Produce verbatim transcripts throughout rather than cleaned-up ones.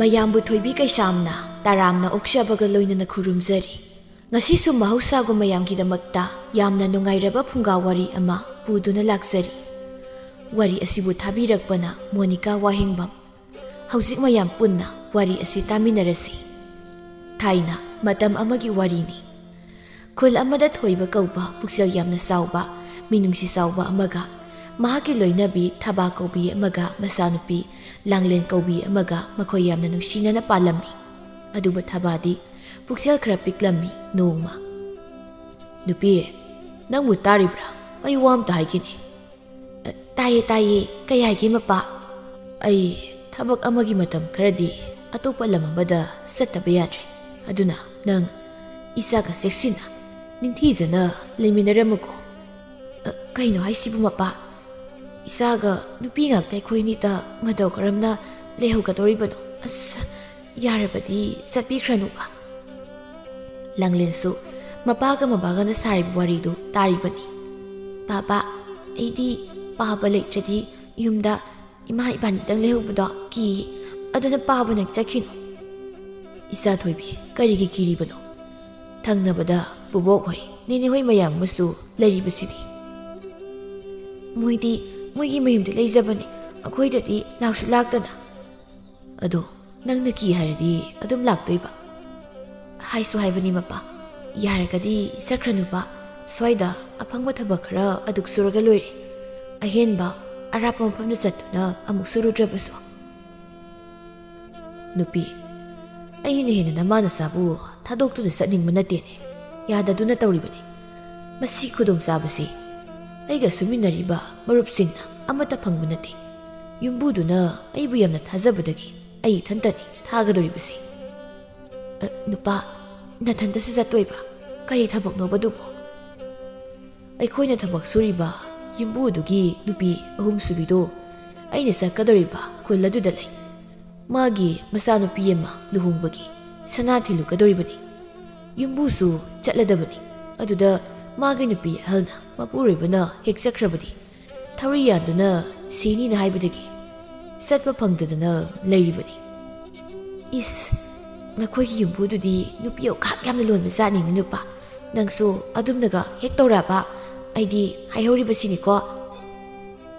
ꯃꯌꯥꯝꯕꯨ ꯊꯣꯏꯕꯤ ꯀꯩꯁꯥꯝꯅ ꯇꯔꯥꯝꯅ ꯑꯣꯛꯆꯕꯒ ꯂꯣꯏꯅꯅ ꯈꯨꯔꯨꯝꯖꯔꯤ꯫ ꯉꯁꯤꯁꯨ ꯃꯍꯧꯁꯥꯒꯨꯝ ꯃꯌꯥꯝꯒꯤꯗꯃꯛꯇ ꯌꯥꯝꯅ ꯅꯨꯡꯉꯥꯏꯔꯕ ꯐꯨꯡꯒꯥ ꯋꯥꯔꯤ ꯑꯃ ꯄꯨꯗꯨꯅ ꯂꯥꯛꯆꯔꯤ꯫ ꯋꯥꯔꯤ ꯑꯁꯤꯕꯨ ꯊꯥꯕꯤꯔꯛꯄꯅ ꯃꯣꯅꯤꯀꯥ ꯋꯥꯍꯦꯡꯕꯝ꯫ ꯍꯧꯖꯤꯛ ꯃꯌꯥꯝ ꯄꯨꯟꯅ ꯋꯥꯔꯤ ꯑꯁꯤ ꯇꯥꯃꯤꯟꯅꯔꯁꯤ꯫ ꯊꯥꯏꯅ ꯃꯇꯝ ꯑꯃꯒꯤ ꯋꯥꯔꯤꯅꯤ꯫ ꯈꯨꯜ ꯑꯃꯗ ꯊꯣꯏꯕ ꯀꯧꯕ ꯄꯨꯛꯆꯦꯜ ꯌꯥꯝꯅ ꯆꯥꯎꯕ, ꯃꯤꯅꯨꯡꯁꯤ ꯆꯥꯎꯕ ꯑꯃꯒ, ꯃꯍꯥꯛꯀꯤ ꯂꯣꯏꯅꯕꯤ ꯊꯕꯥ ꯀꯧꯕꯤ ꯑꯃꯒ, ꯃꯆꯥꯅꯨꯄꯤ ꯂꯥꯡꯂꯦꯟ ꯀꯧꯕꯤ ꯑꯃꯒ, ꯃꯈꯣꯏ ꯌꯥꯝꯅ ꯅꯨꯡꯁꯤꯅꯅ ꯄꯥꯜꯂꯝꯃꯤ꯫ ꯑꯗꯨꯕꯨ ꯊꯕꯥꯗꯤ ꯄꯨꯛꯆꯦꯜ ꯈꯔ ꯄꯤꯛꯂꯝꯃꯤ꯫ ꯅꯣꯡꯃ, "ꯅꯨꯄꯤ, ꯅꯪꯕꯨ ꯇꯥꯔꯤꯕ꯭ꯔꯥ? ꯑꯩ ꯋꯥ ꯑꯝꯇ ꯍꯥꯏꯒꯦꯅꯦ꯫" "ꯑ, ꯇꯥꯏꯌꯦ, ꯇꯥꯏꯌꯦ꯫ ꯀꯩ ꯍꯥꯏꯒꯦ, ꯃꯄꯥ?" "ꯑꯩ ꯊꯕꯛ ꯑꯃꯒꯤ ꯃꯇꯝ ꯈꯔꯗꯤ ꯑꯇꯣꯞꯄ ꯂꯝ ꯑꯃꯗ ꯆꯠꯇꯕ ꯌꯥꯗ꯭ꯔꯦ꯫ ꯑꯗꯨꯅ ꯅꯪ ꯏꯆꯥꯒ ꯆꯦꯛꯁꯤꯟꯅ, ꯅꯤꯡꯊꯤꯖꯅ ꯂꯩꯃꯤꯟꯅꯔꯝꯃꯨꯀꯣ꯫" "ꯑ, ꯀꯩꯅꯣ ꯍꯥꯏꯁꯤꯕꯨ, ꯃꯄꯥ? ꯏꯆꯥꯒ ꯅꯨꯄꯤ ꯉꯥꯛꯇ ꯑꯩꯈꯣꯏꯅꯤꯇ ꯃꯇꯧ ꯀꯔꯝꯅ ꯂꯩꯍꯧꯒꯗꯧꯔꯤꯕꯅꯣ? ꯑꯁ, ꯌꯥꯔꯕꯗꯤ ꯆꯠꯄꯤꯈ꯭ꯔꯅꯨꯕ꯫" ꯂꯥꯡꯂꯦꯟꯁꯨ ꯃꯄꯥꯒ ꯃꯕꯥꯒꯅ ꯁꯥꯔꯤꯕ ꯋꯥꯔꯤꯗꯨ ꯇꯥꯔꯤꯕꯅꯤ꯫ "ꯄꯥꯕ, ꯑꯩꯗꯤ ꯄꯥꯕ ꯂꯩꯇ꯭ꯔꯗꯤ ꯌꯨꯝꯗ ꯏꯃꯥ ꯏꯕꯥꯅꯤꯗꯪ ꯂꯩꯍꯧꯕꯗꯣ ꯀꯤ꯫ ꯑꯗꯨꯅ ꯄꯥꯕ ꯅꯪ ꯆꯠꯈꯤꯅꯨ꯫" "ꯏꯆꯥ ꯊꯣꯏꯕꯤ, ꯀꯔꯤꯒꯤ ꯀꯤꯔꯤꯕꯅꯣ? ꯊꯪꯅꯕꯗ ꯄꯨꯕꯣꯛ ꯍꯣꯏ, ꯅꯦꯅꯦ ꯍꯣꯏ ꯃꯌꯥꯝ ꯑꯃꯁꯨ ꯂꯩꯔꯤꯕꯁꯤꯗꯤ꯫" "ꯃꯣꯏꯗꯤ ꯃꯣꯏꯒꯤ ꯃꯌꯨꯝꯗ ꯂꯩꯖꯕꯅꯤ, ꯑꯩꯈꯣꯏꯗꯗꯤ ꯂꯥꯛꯁꯨ ꯂꯥꯛꯇꯅ꯫" "ꯑꯗꯣ ꯅꯪꯅ ꯀꯤ ꯍꯥꯏꯔꯗꯤ ꯑꯗꯨꯝ ꯂꯥꯛꯇꯣꯏꯕ꯫" "ꯍꯥꯏꯁꯨ ꯍꯥꯏꯕꯅꯤ, ꯃꯄꯥ, ꯌꯥꯔꯒꯗꯤ ꯆꯠꯈ꯭ꯔꯅꯨꯕ꯫ ꯁ꯭ꯋꯥꯏꯗ ꯑꯐꯪꯕ ꯊꯕꯛ ꯈꯔ ꯑꯗꯨꯛ ꯁꯨꯔꯒ ꯂꯣꯏꯔꯦ꯫ ꯑꯍꯦꯟꯕ ꯑꯔꯥꯞꯄ ꯃꯐꯝꯗ ꯆꯠꯇꯨꯅ ꯑꯃꯨꯛ ꯁꯨꯔꯨꯗ꯭ꯔꯕꯁꯨ꯫" "ꯅꯨꯄꯤ, ꯑꯩꯅ ꯍꯦꯟꯅ ꯅꯃꯥ ꯅꯆꯥꯕꯨ ꯊꯥꯗꯣꯛꯇꯨꯅ ꯆꯠꯅꯤꯡꯕ ꯅꯠꯇꯦꯅꯦ, ꯌꯥꯗꯗꯨꯅ ꯇꯧꯔꯤꯕꯅꯤ꯫ ꯃꯁꯤ ꯈꯨꯗꯣꯡꯆꯥꯕꯁꯤ ꯑꯩꯒ ꯁꯨꯃꯤꯟꯅꯔꯤꯕ ꯃꯔꯨꯞꯁꯤꯡꯅ ꯑꯃꯠꯇ ꯐꯪꯕ ꯅꯠꯇꯦ꯫ ꯌꯨꯝꯕꯨꯗꯨꯅ ꯑꯩꯕꯨ ꯌꯥꯝꯅ ꯊꯥꯖꯕꯗꯒꯤ ꯑꯩ ꯏꯊꯟꯇꯅꯤ ꯊꯥꯒꯗꯧꯔꯤꯕꯁꯤ꯫" "ꯑ, ꯅꯨꯄꯥ, ꯅꯊꯟꯇꯁꯨ ꯆꯠꯇꯣꯏꯕ? ꯀꯔꯤ ꯊꯕꯛꯅꯣꯕꯗꯨꯕꯣ?" "ꯑꯩꯈꯣꯏꯅ ꯊꯕꯛ ꯁꯨꯔꯤꯕ ꯌꯨꯝꯕꯨ ꯑꯗꯨꯒꯤ ꯅꯨꯄꯤ ꯑꯍꯨꯝꯁꯨꯕꯤꯗꯣ ꯑꯩꯅ ꯆꯠꯀꯗꯧꯔꯤꯕ ꯈꯨꯜ ꯑꯗꯨꯗ ꯂꯩ꯫ ꯃꯥꯒꯤ ꯃꯆꯥꯅꯨꯄꯤ ꯑꯃ ꯂꯨꯍꯣꯡꯕꯒꯤ ꯁꯅꯥ ꯊꯤꯜꯂꯨꯒꯗꯧꯔꯤꯕꯅꯤ꯫ ꯌꯨꯝꯕꯨꯁꯨ ꯆꯠꯂꯗꯕꯅꯤ꯫ ꯑꯗꯨꯗ ꯃꯥꯒꯤ ꯅꯨꯄꯤ ꯑꯍꯜꯅ, ꯃꯄꯨꯔꯣꯏꯕꯅ ꯍꯦꯛ ꯆꯠꯈ꯭ꯔꯕꯗꯤ ꯊꯧꯔꯤ ꯌꯥꯟꯗꯨꯅ ꯁꯤꯅꯤꯅ ꯍꯥꯏꯕꯗꯒꯤ ꯆꯠꯄ ꯐꯪꯗꯗꯅ ꯂꯩꯔꯤꯕꯅꯤ꯫" "ꯏꯁ, ꯅꯈꯣꯏꯒꯤ ꯌꯨꯝꯕꯨꯗꯨꯗꯤ ꯅꯨꯄꯤ ꯑꯣꯈꯥꯛ ꯌꯥꯝꯅ ꯂꯣꯟꯕ ꯖꯥꯠꯅꯤꯅꯦ ꯅꯨꯄꯥ꯫ ꯅꯪꯁꯨ ꯑꯗꯨꯝꯅꯒ ꯍꯦꯛ ꯇꯧꯔꯛꯑꯕ ꯑꯩꯗꯤ ꯍꯥꯏꯍꯧꯔꯤꯕꯁꯤꯅꯤꯀꯣ꯫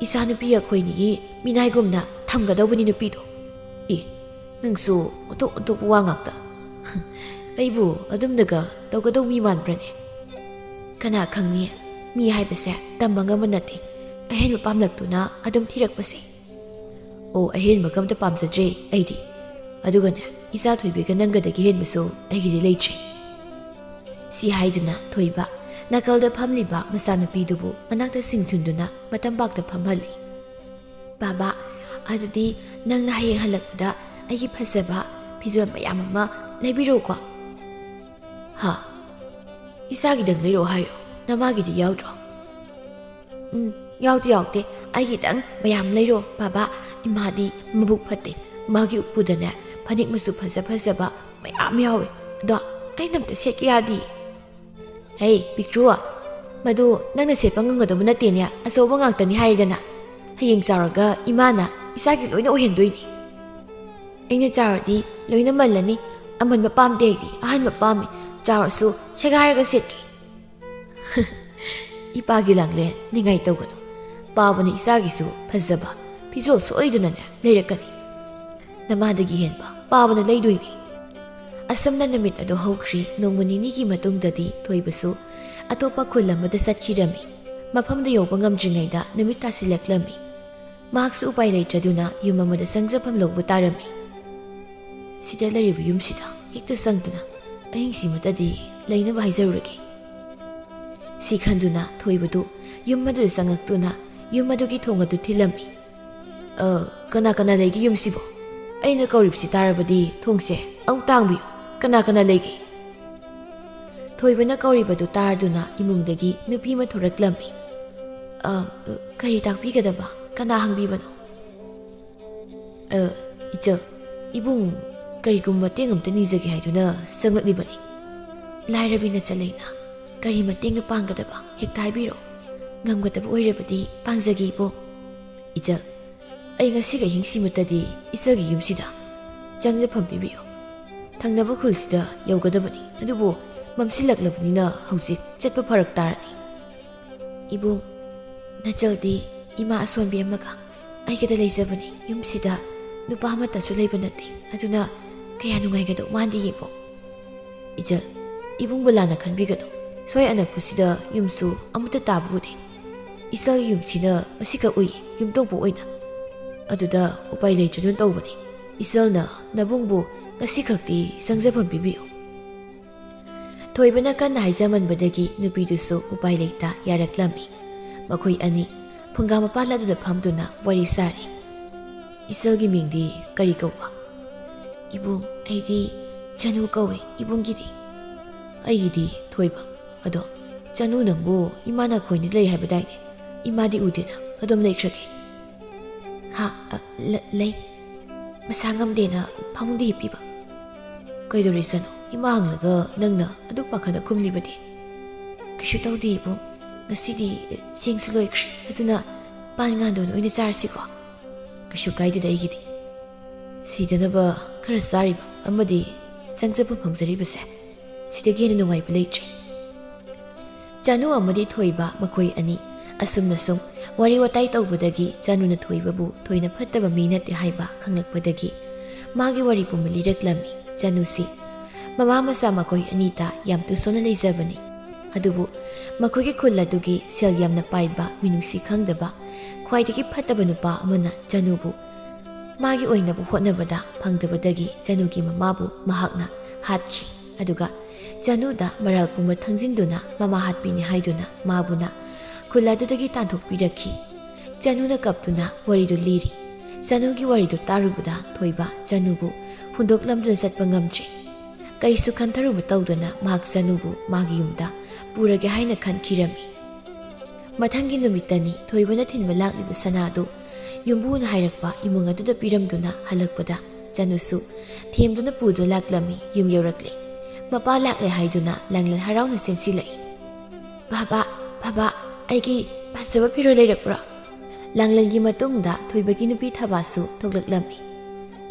ꯏꯆꯥ ꯅꯨꯄꯤ ꯑꯩꯈꯣꯏꯅꯤꯒꯤ ꯃꯤꯅꯥꯏꯒꯨꯝꯅ ꯊꯝꯒꯗꯧꯕꯅꯤ ꯅꯨꯄꯤꯗꯣ꯫ ꯏ, ꯅꯪꯁꯨ ꯑꯣꯟꯊꯣꯛ ꯑꯣꯟꯊꯣꯛꯄ ꯋꯥ ꯉꯥꯛꯇ꯫ ꯑꯩꯕꯨ ꯑꯗꯨꯝꯅꯒ ꯇꯧꯒꯗꯧ ꯃꯤ ꯃꯥꯟꯕ꯭ꯔꯅꯦ? ꯀꯅꯥ ꯈꯪꯅꯤ? ꯃꯤ ꯍꯥꯏꯕꯁꯦ ꯇꯝꯕ ꯉꯝꯕ ꯅꯠꯇꯦ꯫ ꯑꯍꯦꯟꯕ ꯄꯥꯝꯂꯛꯇꯨꯅ ꯑꯗꯨꯝ ꯊꯤꯔꯛꯄꯁꯦ꯫ ꯑꯣ, ꯑꯍꯦꯟꯕꯒ ꯑꯝꯇ ꯄꯥꯝꯖꯗ꯭ꯔꯦ ꯑꯩꯗꯤ꯫ ꯑꯗꯨꯒꯅꯦ, ꯏꯆꯥ ꯊꯣꯏꯕꯤꯒ ꯅꯪꯒꯗꯒꯤ ꯍꯦꯟꯕꯁꯨ ꯑꯩꯒꯤꯗꯤ ꯂꯩꯇ꯭ꯔꯦ꯫" ꯁꯤ ꯍꯥꯏꯗꯨꯅ ꯊꯣꯏꯕ ꯅꯥꯀꯜꯗ ꯐꯝꯂꯤꯕ ꯃꯆꯥꯅꯨꯄꯤꯗꯨꯕꯨ ꯃꯅꯥꯛꯇ ꯁꯤꯡꯁꯤꯟꯗꯨꯅ ꯃꯇꯝꯄꯥꯛꯇ ꯐꯝꯍꯜꯂꯤ꯫ "ꯕꯥꯕꯥ, ꯑꯗꯨꯗꯤ ꯅꯪꯅ ꯍꯌꯦꯡ ꯍꯜꯂꯛꯄꯗ ꯑꯩꯒꯤ ꯐꯖꯕ ꯐꯤꯖꯣꯜ ꯃꯌꯥꯝ ꯑꯃ ꯂꯩꯕꯤꯔꯣꯀꯣ꯫" "ꯍꯥ? ꯏꯆꯥꯒꯤꯗꯪ ꯂꯩꯔꯛꯑꯣ ꯍꯥꯏꯔꯣ? ꯅꯃꯥꯒꯤꯗꯤ ꯌꯥꯎꯗ꯭ꯔꯣ?" "ꯎꯝ, ꯌꯥꯎꯗꯦ, ꯌꯥꯎꯗꯦ꯫ ꯑꯩꯒꯤꯗꯪ ꯃꯌꯥꯝ ꯂꯩꯔꯣ, ꯕꯥꯕꯥ꯫ ꯏꯃꯥꯗꯤ ꯃꯕꯨꯛ ꯐꯠꯇꯦ꯫ ꯃꯥꯒꯤ ꯎꯄꯨꯗꯅꯦ, ꯐꯅꯦꯛ ꯃꯆꯨ ꯐꯖ ꯐꯖꯕ ꯃꯌꯥꯝ ꯌꯥꯎꯋꯦ꯫ ꯑꯗꯣ ꯑꯩꯅ ꯑꯝꯇ ꯁꯦꯠꯀꯦ ꯌꯥꯗꯤꯌꯦ꯫" "ꯍꯦ, ꯄꯤꯛꯇ꯭ꯔꯨ, ꯃꯗꯨ ꯅꯪꯅ ꯁꯦꯠꯄ ꯉꯝꯒꯗꯕ ꯅꯠꯇꯦꯅꯦ, ꯑꯆꯧꯕ ꯉꯥꯛꯇꯅꯤ ꯍꯥꯏꯔꯤꯗꯅ꯫ ꯍꯌꯦꯡ ꯆꯥꯎꯔꯒ ꯏꯃꯥꯅ ꯏꯆꯥꯒꯤ ꯂꯣꯏꯅ ꯑꯣꯏꯍꯟꯗꯣꯏꯅꯤ꯫" "ꯑꯩꯅ ꯆꯥꯎꯔꯗꯤ ꯂꯣꯏꯅ ꯃꯜꯂꯅꯤ꯫ ꯑꯃꯟꯕ ꯄꯥꯝꯗꯦ ꯑꯩꯗꯤ, ꯑꯍꯟꯕ ꯄꯥꯝꯃꯤ꯫ ꯆꯥꯎꯔꯁꯨ ꯁꯦꯒꯥꯏꯔꯒ ꯁꯦꯠꯀꯦ꯫" "ꯏꯄꯥꯒꯤ ꯂꯥꯡꯂꯦꯟ ꯅꯤꯡꯉꯥꯏ ꯇꯧꯒꯅꯨ꯫ ꯄꯥꯕꯅ ꯏꯆꯥꯒꯤꯁꯨ ꯐꯖꯕ ꯐꯤꯖꯣꯜ ꯁꯣꯏꯗꯅꯅꯦ ꯂꯩꯔꯛꯀꯅꯤ꯫ ꯅꯃꯥꯗꯒꯤ ꯍꯦꯟꯕ ꯄꯥꯕꯅ ꯂꯩꯗꯣꯏꯅꯤ꯫" ꯑꯁꯨꯝꯅ ꯅꯨꯃꯤꯠ ꯑꯗꯨ ꯍꯧꯈ꯭ꯔꯤ꯫ ꯅꯣꯡꯃ ꯅꯤꯅꯤꯒꯤ ꯃꯇꯨꯡꯗꯗꯤ ꯊꯣꯏꯕꯁꯨ ꯑꯇꯣꯞꯄ ꯈꯨꯜ ꯑꯃꯗ ꯆꯠꯈꯤꯔꯝꯃꯤ꯫ ꯃꯐꯝꯗ ꯌꯧꯕ ꯉꯝꯗ꯭ꯔꯤꯉꯩꯗ ꯅꯨꯃꯤꯠ ꯇꯥꯁꯤꯜꯂꯛꯂꯝꯃꯤ꯫ ꯃꯍꯥꯛꯁꯨ ꯎꯄꯥꯏ ꯂꯩꯇ꯭ꯔꯗꯨꯅ ꯌꯨꯝ ꯑꯃꯗ ꯆꯪꯖꯐꯝ ꯂꯧꯕ ꯇꯥꯔꯝꯃꯤ꯫ "ꯁꯤꯗ ꯂꯩꯔꯤꯕ ꯌꯨꯝꯁꯤꯗ ꯍꯦꯛꯇ ꯆꯪꯗꯨꯅ ꯑꯍꯤꯡꯁꯤꯃꯇꯗꯤ ꯂꯩꯅꯕ ꯍꯥꯏꯖꯔꯨꯔꯒꯦ꯫" ꯁꯤ ꯈꯟꯗꯨꯅ ꯊꯣꯏꯕꯗꯨ ꯌꯨꯝ ꯑꯗꯨꯗ ꯆꯪꯉꯛꯇꯨꯅ ꯌꯨꯝ ꯑꯗꯨꯒꯤ ꯊꯣꯡ ꯑꯗꯨ ꯊꯤꯜꯂꯝꯃꯤ꯫ "ꯑ, ꯀꯅꯥ ꯀꯅꯥ ꯂꯩꯒꯦ ꯌꯨꯝꯁꯤꯕꯣ? ꯑꯩꯅ ꯀꯧꯔꯤꯕꯁꯤ ꯇꯥꯔꯕꯗꯤ ꯊꯣꯡꯁꯦ ꯑꯃꯨꯛ ꯇꯥꯡꯕꯤꯌꯨ꯫ ꯀꯅꯥ ꯀꯅꯥ ꯂꯩꯒꯦ?" ꯊꯣꯏꯕꯅ ꯀꯧꯔꯤꯕꯗꯨ ꯇꯥꯔꯗꯨꯅ ꯏꯃꯨꯡꯗꯒꯤ ꯅꯨꯄꯤ ꯑꯃ ꯊꯣꯔꯛꯂꯝꯃꯤ꯫ "ꯑ, ꯀꯔꯤ ꯇꯥꯛꯄꯤꯒꯗꯕ? ꯀꯅꯥ ꯍꯪꯕꯤꯕꯅꯣ?" "ꯑ, ꯏꯆꯜ, ꯏꯕꯨꯡ ꯀꯔꯤꯒꯨꯝꯕ ꯃꯇꯦꯡ ꯑꯃꯇ ꯅꯤꯖꯒꯦ ꯍꯥꯏꯗꯨꯅ ꯆꯪꯂꯛꯂꯤꯕꯅꯤ꯫ ꯂꯥꯏꯔꯕꯤ ꯅꯆꯜ ꯑꯩꯅ ꯀꯔꯤ ꯃꯇꯦꯡꯅ ꯄꯥꯡꯒꯗꯕ ꯍꯦꯛꯇ ꯍꯥꯏꯕꯤꯔꯛꯑꯣ꯫ ꯉꯝꯒꯗꯕ ꯑꯣꯏꯔꯕꯗꯤ ꯄꯥꯡꯖꯒꯦ ꯏꯕꯨꯡ꯫" "ꯏꯆꯜ, ꯑꯩ ꯉꯁꯤꯒꯤ ꯑꯍꯤꯡꯁꯤꯃꯇꯗꯤ ꯏꯆꯜꯒꯤ ꯌꯨꯝꯁꯤꯗ ꯆꯪꯖꯐꯝ ꯄꯤꯕꯤꯌꯨ꯫ ꯊꯪꯅꯕ ꯈꯨꯜꯁꯤꯗ ꯌꯧꯒꯗꯕꯅꯤ, ꯑꯗꯨꯕꯨ ꯃꯝꯁꯤꯜꯂꯛꯂꯕꯅꯤꯅ ꯍꯧꯖꯤꯛ ꯆꯠꯄ ꯐꯔꯛ ꯇꯥꯔꯅꯤ꯫ ꯏꯕꯨꯡ, ꯅꯆꯜꯗꯤ ꯏꯃꯥ ꯑꯁꯣꯟꯕꯤ ꯑꯃꯒ ꯑꯩꯒꯗ ꯂꯩꯖꯕꯅꯤ꯫ ꯌꯨꯝꯁꯤꯗ ꯅꯨꯄꯥ ꯑꯃꯠꯇꯁꯨ ꯂꯩꯕ ꯅꯠꯇꯦ, ꯑꯗꯨꯅ ꯀꯌꯥ ꯅꯨꯡꯉꯥꯏꯒꯗꯧ ꯃꯥꯟꯗꯦ ꯏꯕꯨꯡ꯫ ꯏꯆꯜ, ꯏꯕꯨꯡꯕꯨ ꯂꯥꯟꯅ ꯈꯟꯕꯤꯒꯅꯨ꯫ ꯁ꯭ꯋꯥꯏ ꯑꯅꯛꯄꯁꯤꯗ ꯌꯨꯝꯁꯨ ꯑꯃꯠꯇ ꯇꯥꯕ ꯎꯗꯦ꯫ ꯏꯆꯜꯒꯤ ꯌꯨꯝꯁꯤꯅ ꯃꯁꯤꯈꯛ ꯎꯏ, ꯌꯨꯝꯊꯣꯡꯕ ꯑꯣꯏꯅ꯫ ꯑꯗꯨꯗ ꯎꯄꯥꯏ ꯂꯩꯇꯗꯨꯅ ꯇꯧꯕꯅꯤ꯫ ꯏꯆꯜꯅ ꯅꯕꯨꯡꯕꯨ ꯉꯁꯤꯈꯛꯇꯤ ꯆꯪꯖꯐꯝ ꯄꯤꯕꯤꯌꯨ꯫ ꯊꯣꯏꯕꯅ ꯀꯟꯅ ꯍꯥꯏꯖꯃꯟꯕꯗꯒꯤ ꯅꯨꯄꯤꯗꯨꯁꯨ ꯎꯄꯥꯏ ꯂꯩꯇ ꯌꯥꯔꯛꯂꯝꯃꯤ꯫ ꯃꯈꯣꯏ ꯑꯅꯤ ꯐꯨꯡꯒꯥ ꯃꯄꯥꯜ ꯑꯗꯨꯗ ꯐꯝꯗꯨꯅ ꯋꯥꯔꯤ ꯁꯥꯔꯤ꯫ ꯏꯆꯜꯒꯤ ꯃꯤꯡꯗꯤ ꯀꯔꯤ ꯀꯧꯕ? ꯏꯕꯨꯡ, ꯑꯩꯗꯤ ꯆꯅꯨ ꯀꯧꯏ, ꯏꯕꯨꯡꯒꯤꯗꯤ? ꯑꯩꯒꯤꯗꯤ ꯊꯣꯏꯕ꯫ ꯑꯗꯣ ꯆꯅꯨ ꯅꯪꯕꯨ ꯏꯃꯥ ꯅꯈꯣꯏꯅ ꯂꯩ ꯍꯥꯏꯕꯗꯥꯏꯅꯦ? ꯏꯃꯥꯗꯤ ꯎꯗꯦꯅ, ꯑꯗꯨꯝ ꯂꯩꯈ꯭ꯔꯒꯦ꯫ ꯍꯥ? ꯑ, ꯂ-, ꯂꯩ꯫ ꯃꯁꯥ ꯉꯝꯗꯦꯅ ꯐꯃꯨꯡꯗ ꯍꯤꯞꯄꯤꯕ꯫ ꯀꯩꯗꯧꯔꯦ ꯆꯅꯨ? ꯏꯃꯥ ꯍꯪꯂꯒ ꯅꯪꯅ ꯑꯗꯨꯛ ꯄꯥꯈꯠꯅ ꯈꯨꯝꯂꯤꯕꯗꯤ? ꯀꯩꯁꯨ ꯇꯧꯗꯦ ꯏꯕꯨꯡ, ꯉꯁꯤꯗꯤ ꯆꯦꯡꯁꯨ ꯂꯣꯏꯈ꯭ꯔꯦ, ꯑꯗꯨꯅ ꯄꯥꯟ ꯉꯥꯟꯗꯣꯟ ꯑꯣꯏꯅ ꯆꯥꯔꯁꯤꯀꯣ꯫ ꯀꯩꯁꯨ ꯀꯥꯏꯗꯦꯗ ꯑꯩꯒꯤꯗꯤ꯫ ꯁꯤꯗꯅꯕ ꯈꯔ ꯆꯥꯔꯤꯕ ꯑꯃꯗꯤ ꯆꯪꯖꯕ ꯐꯪꯖꯔꯤꯕꯁꯦ, ꯁꯤꯗꯒꯤ ꯍꯦꯟꯅ ꯅꯨꯡꯉꯥꯏꯕ ꯂꯩꯇ꯭ꯔꯦ꯫ ꯆꯅꯨ ꯑꯃꯗꯤ ꯊꯣꯏꯕ ꯃꯈꯣꯏ ꯑꯅꯤ ꯑꯁꯨꯝꯅ ꯁꯨꯝ ꯋꯥꯔꯤ ꯋꯥꯇꯥꯏ ꯇꯧꯕꯗꯒꯤ ꯆꯅꯨꯅ ꯊꯣꯏꯕꯕꯨ ꯊꯣꯏꯅ ꯐꯠꯇꯕ ꯃꯤ ꯅꯠꯇꯦ ꯍꯥꯏꯕ ꯈꯪꯂꯛꯄꯗꯒꯤ ꯃꯥꯒꯤ ꯋꯥꯔꯤ ꯄꯨꯝꯕ ꯂꯤꯔꯛꯂꯝꯃꯤ꯫ ꯆꯅꯨꯁꯤ ꯃꯃꯥ ꯃꯆꯥ ꯃꯈꯣꯏ ꯑꯅꯤꯇ ꯌꯥꯝ ꯇꯨꯁꯣꯟꯅ ꯂꯩꯖꯕꯅꯤ꯫ ꯑꯗꯨꯕꯨ ꯃꯈꯣꯏꯒꯤ ꯈꯨꯜ ꯑꯗꯨꯒꯤ ꯁꯦꯜ ꯌꯥꯝꯅ ꯄꯥꯏꯕ, ꯃꯤꯅꯨꯡꯁꯤ ꯈꯪꯗꯕ, ꯈ꯭ꯋꯥꯏꯗꯒꯤ ꯐꯠꯇꯕ ꯅꯨꯄꯥ ꯑꯃꯅ ꯆꯅꯨꯕꯨ ꯃꯥꯒꯤ ꯑꯣꯏꯅꯕ ꯍꯣꯠꯅꯕꯗ ꯐꯪꯗꯕꯗꯒꯤ ꯆꯅꯨꯒꯤ ꯃꯃꯥꯕꯨ ꯃꯍꯥꯛꯅ ꯍꯥꯠꯈꯤ꯫ ꯑꯗꯨꯒ ꯆꯅꯨꯗ ꯃꯔꯥꯜ ꯄꯨꯝꯕ ꯊꯪꯖꯤꯟꯗꯨꯅ ꯃꯃꯥ ꯍꯥꯠꯄꯤꯅꯤ ꯍꯥꯏꯗꯨꯅ ꯃꯥꯕꯨꯅ ꯈꯨꯜ ꯑꯗꯨꯗꯒꯤ ꯇꯥꯟꯊꯣꯛꯄꯤꯔꯛꯈꯤ꯫ ꯆꯅꯨꯅ ꯀꯞꯇꯨꯅ ꯋꯥꯔꯤꯗꯨ ꯂꯤꯔꯤ꯫ ꯆꯅꯨꯒꯤ ꯋꯥꯔꯤꯗꯨ ꯇꯥꯔꯨꯕꯗ ꯊꯣꯏꯕ ꯆꯅꯨꯕꯨ ꯍꯨꯟꯗꯣꯛꯂꯝꯗꯨꯅ ꯆꯠꯄ ꯉꯝꯗ꯭ꯔꯤ꯫ ꯀꯔꯤꯁꯨ ꯈꯟꯊꯔꯨꯕ ꯇꯧꯗꯅ ꯃꯍꯥꯛ ꯆꯅꯨꯕꯨ ꯃꯥꯒꯤ ꯌꯨꯝꯗ ꯄꯨꯔꯒꯦ ꯍꯥꯏꯅ ꯈꯟꯈꯤꯔꯝꯃꯤ꯫ ꯃꯊꯪꯒꯤ ꯅꯨꯃꯤꯠꯇꯅꯤ ꯊꯣꯏꯕꯅ ꯊꯤꯟꯕ ꯂꯥꯛꯂꯤꯕ ꯁꯅꯥꯗꯨ ꯌꯨꯝꯕꯨꯅ ꯍꯥꯏꯔꯛꯄ ꯏꯃꯨꯡ ꯑꯗꯨꯗ ꯄꯤꯔꯝꯗꯨꯅ ꯍꯜꯂꯛꯄꯗ ꯆꯅꯨꯁꯨ ꯊꯦꯝꯗꯨꯅ ꯄꯨꯗꯨꯅ ꯂꯥꯛꯂꯝꯃꯤ꯫ ꯌꯨꯝ ꯌꯧꯔꯛꯂꯦ꯫ ꯃꯄꯥ ꯂꯥꯛꯂꯦ ꯍꯥꯏꯗꯨꯅ ꯂꯥꯡꯂꯦꯟ ꯍꯔꯥꯎꯅ ꯆꯦꯟꯁꯤꯜꯂꯛꯏ꯫ "ꯕꯥꯕꯥ, ꯕꯥꯕꯥ, ꯑꯩꯒꯤ ꯐꯖꯕ ꯐꯤꯔꯣꯜ ꯂꯩꯔꯛꯄ꯭ꯔꯣ?" ꯂꯥꯡꯂꯦꯟꯒꯤ ꯃꯇꯨꯡꯗ ꯊꯣꯏꯕꯒꯤ ꯅꯨꯄꯤ ꯊꯕꯥꯁꯨ ꯊꯣꯛꯂꯛꯂꯝꯃꯤ꯫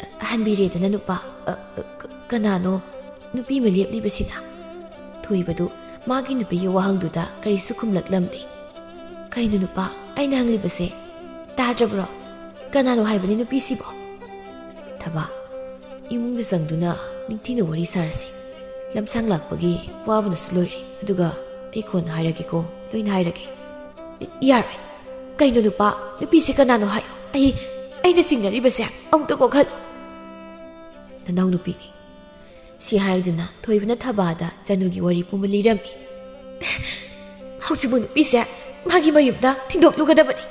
"ꯑ-, ꯍꯟꯕꯤꯔꯦꯗꯅ ꯅꯨꯄꯥ꯫ ꯑ, ꯑ, ꯀ-, ꯀꯅꯥꯅꯣ ꯅꯨꯄꯤ ꯑꯃ ꯂꯦꯞꯂꯤꯕꯁꯤꯅ? ꯊꯣꯏꯕꯗꯨ ꯃꯥꯒꯤ ꯅꯨꯄꯤꯒꯤ ꯋꯥꯍꯪꯗꯨꯗ ꯀꯔꯤꯁꯨ ꯈꯨꯝꯂꯛꯂꯝꯗꯦ꯫ "ꯀꯩꯅꯣ ꯅꯨꯄꯥ, ꯑꯩꯅ ꯍꯪꯂꯤꯕꯁꯦ ꯇꯥꯗ꯭ꯔꯕ꯭ꯔꯣ? ꯀꯅꯥꯅꯣ ꯍꯥꯏꯕꯅꯤ ꯅꯨꯄꯤꯁꯤꯕꯣ?" ꯊꯕꯥ, ꯏꯃꯨꯡꯗ ꯆꯪꯗꯨꯅ ꯅꯤꯡꯊꯤꯅ ꯋꯥꯔꯤ ꯁꯥꯔꯁꯤ꯫ ꯂꯝꯁꯥꯡ ꯂꯥꯛꯄꯒꯤ ꯋꯥꯕꯅꯁꯨ ꯂꯣꯏꯔꯦ꯫ ꯑꯗꯨꯒ ꯑꯩ ꯀꯣꯟꯅ ꯍꯥꯏꯔꯒꯦꯀꯣ, ꯂꯣꯏꯅ ꯍꯥꯏꯔꯒꯦ꯫ ꯌꯥꯔꯣꯏ꯫ ꯀꯩꯅꯣ ꯅꯨꯄꯥ, ꯅꯨꯄꯤꯁꯦ ꯀꯅꯥꯅꯣ ꯍꯥꯏꯌꯣ꯫ ꯑꯩ, ꯑꯩꯅ ꯆꯤꯡꯅꯔꯤꯕꯁꯦ ꯑꯃꯨꯛꯇ ꯀꯣꯛꯍꯜꯂꯨ꯫ ꯅꯅꯥꯎ ꯅꯨꯄꯤꯅꯤ꯫ ꯁꯤ ꯍꯥꯏꯗꯨꯅ ꯊꯣꯏꯕꯅ ꯊꯕꯥꯗ ꯆꯅꯨꯒꯤ ꯋꯥꯔꯤ ꯄꯨꯝꯕ ꯂꯤꯔꯝꯃꯤ꯫ "ꯍꯧꯖꯤꯛꯄꯨ ꯅꯨꯄꯤꯁꯦ ꯃꯥꯒꯤ ꯃꯌꯨꯝꯗ ꯊꯤꯟꯗꯣꯛꯂꯨꯒꯗꯕꯅꯤ꯫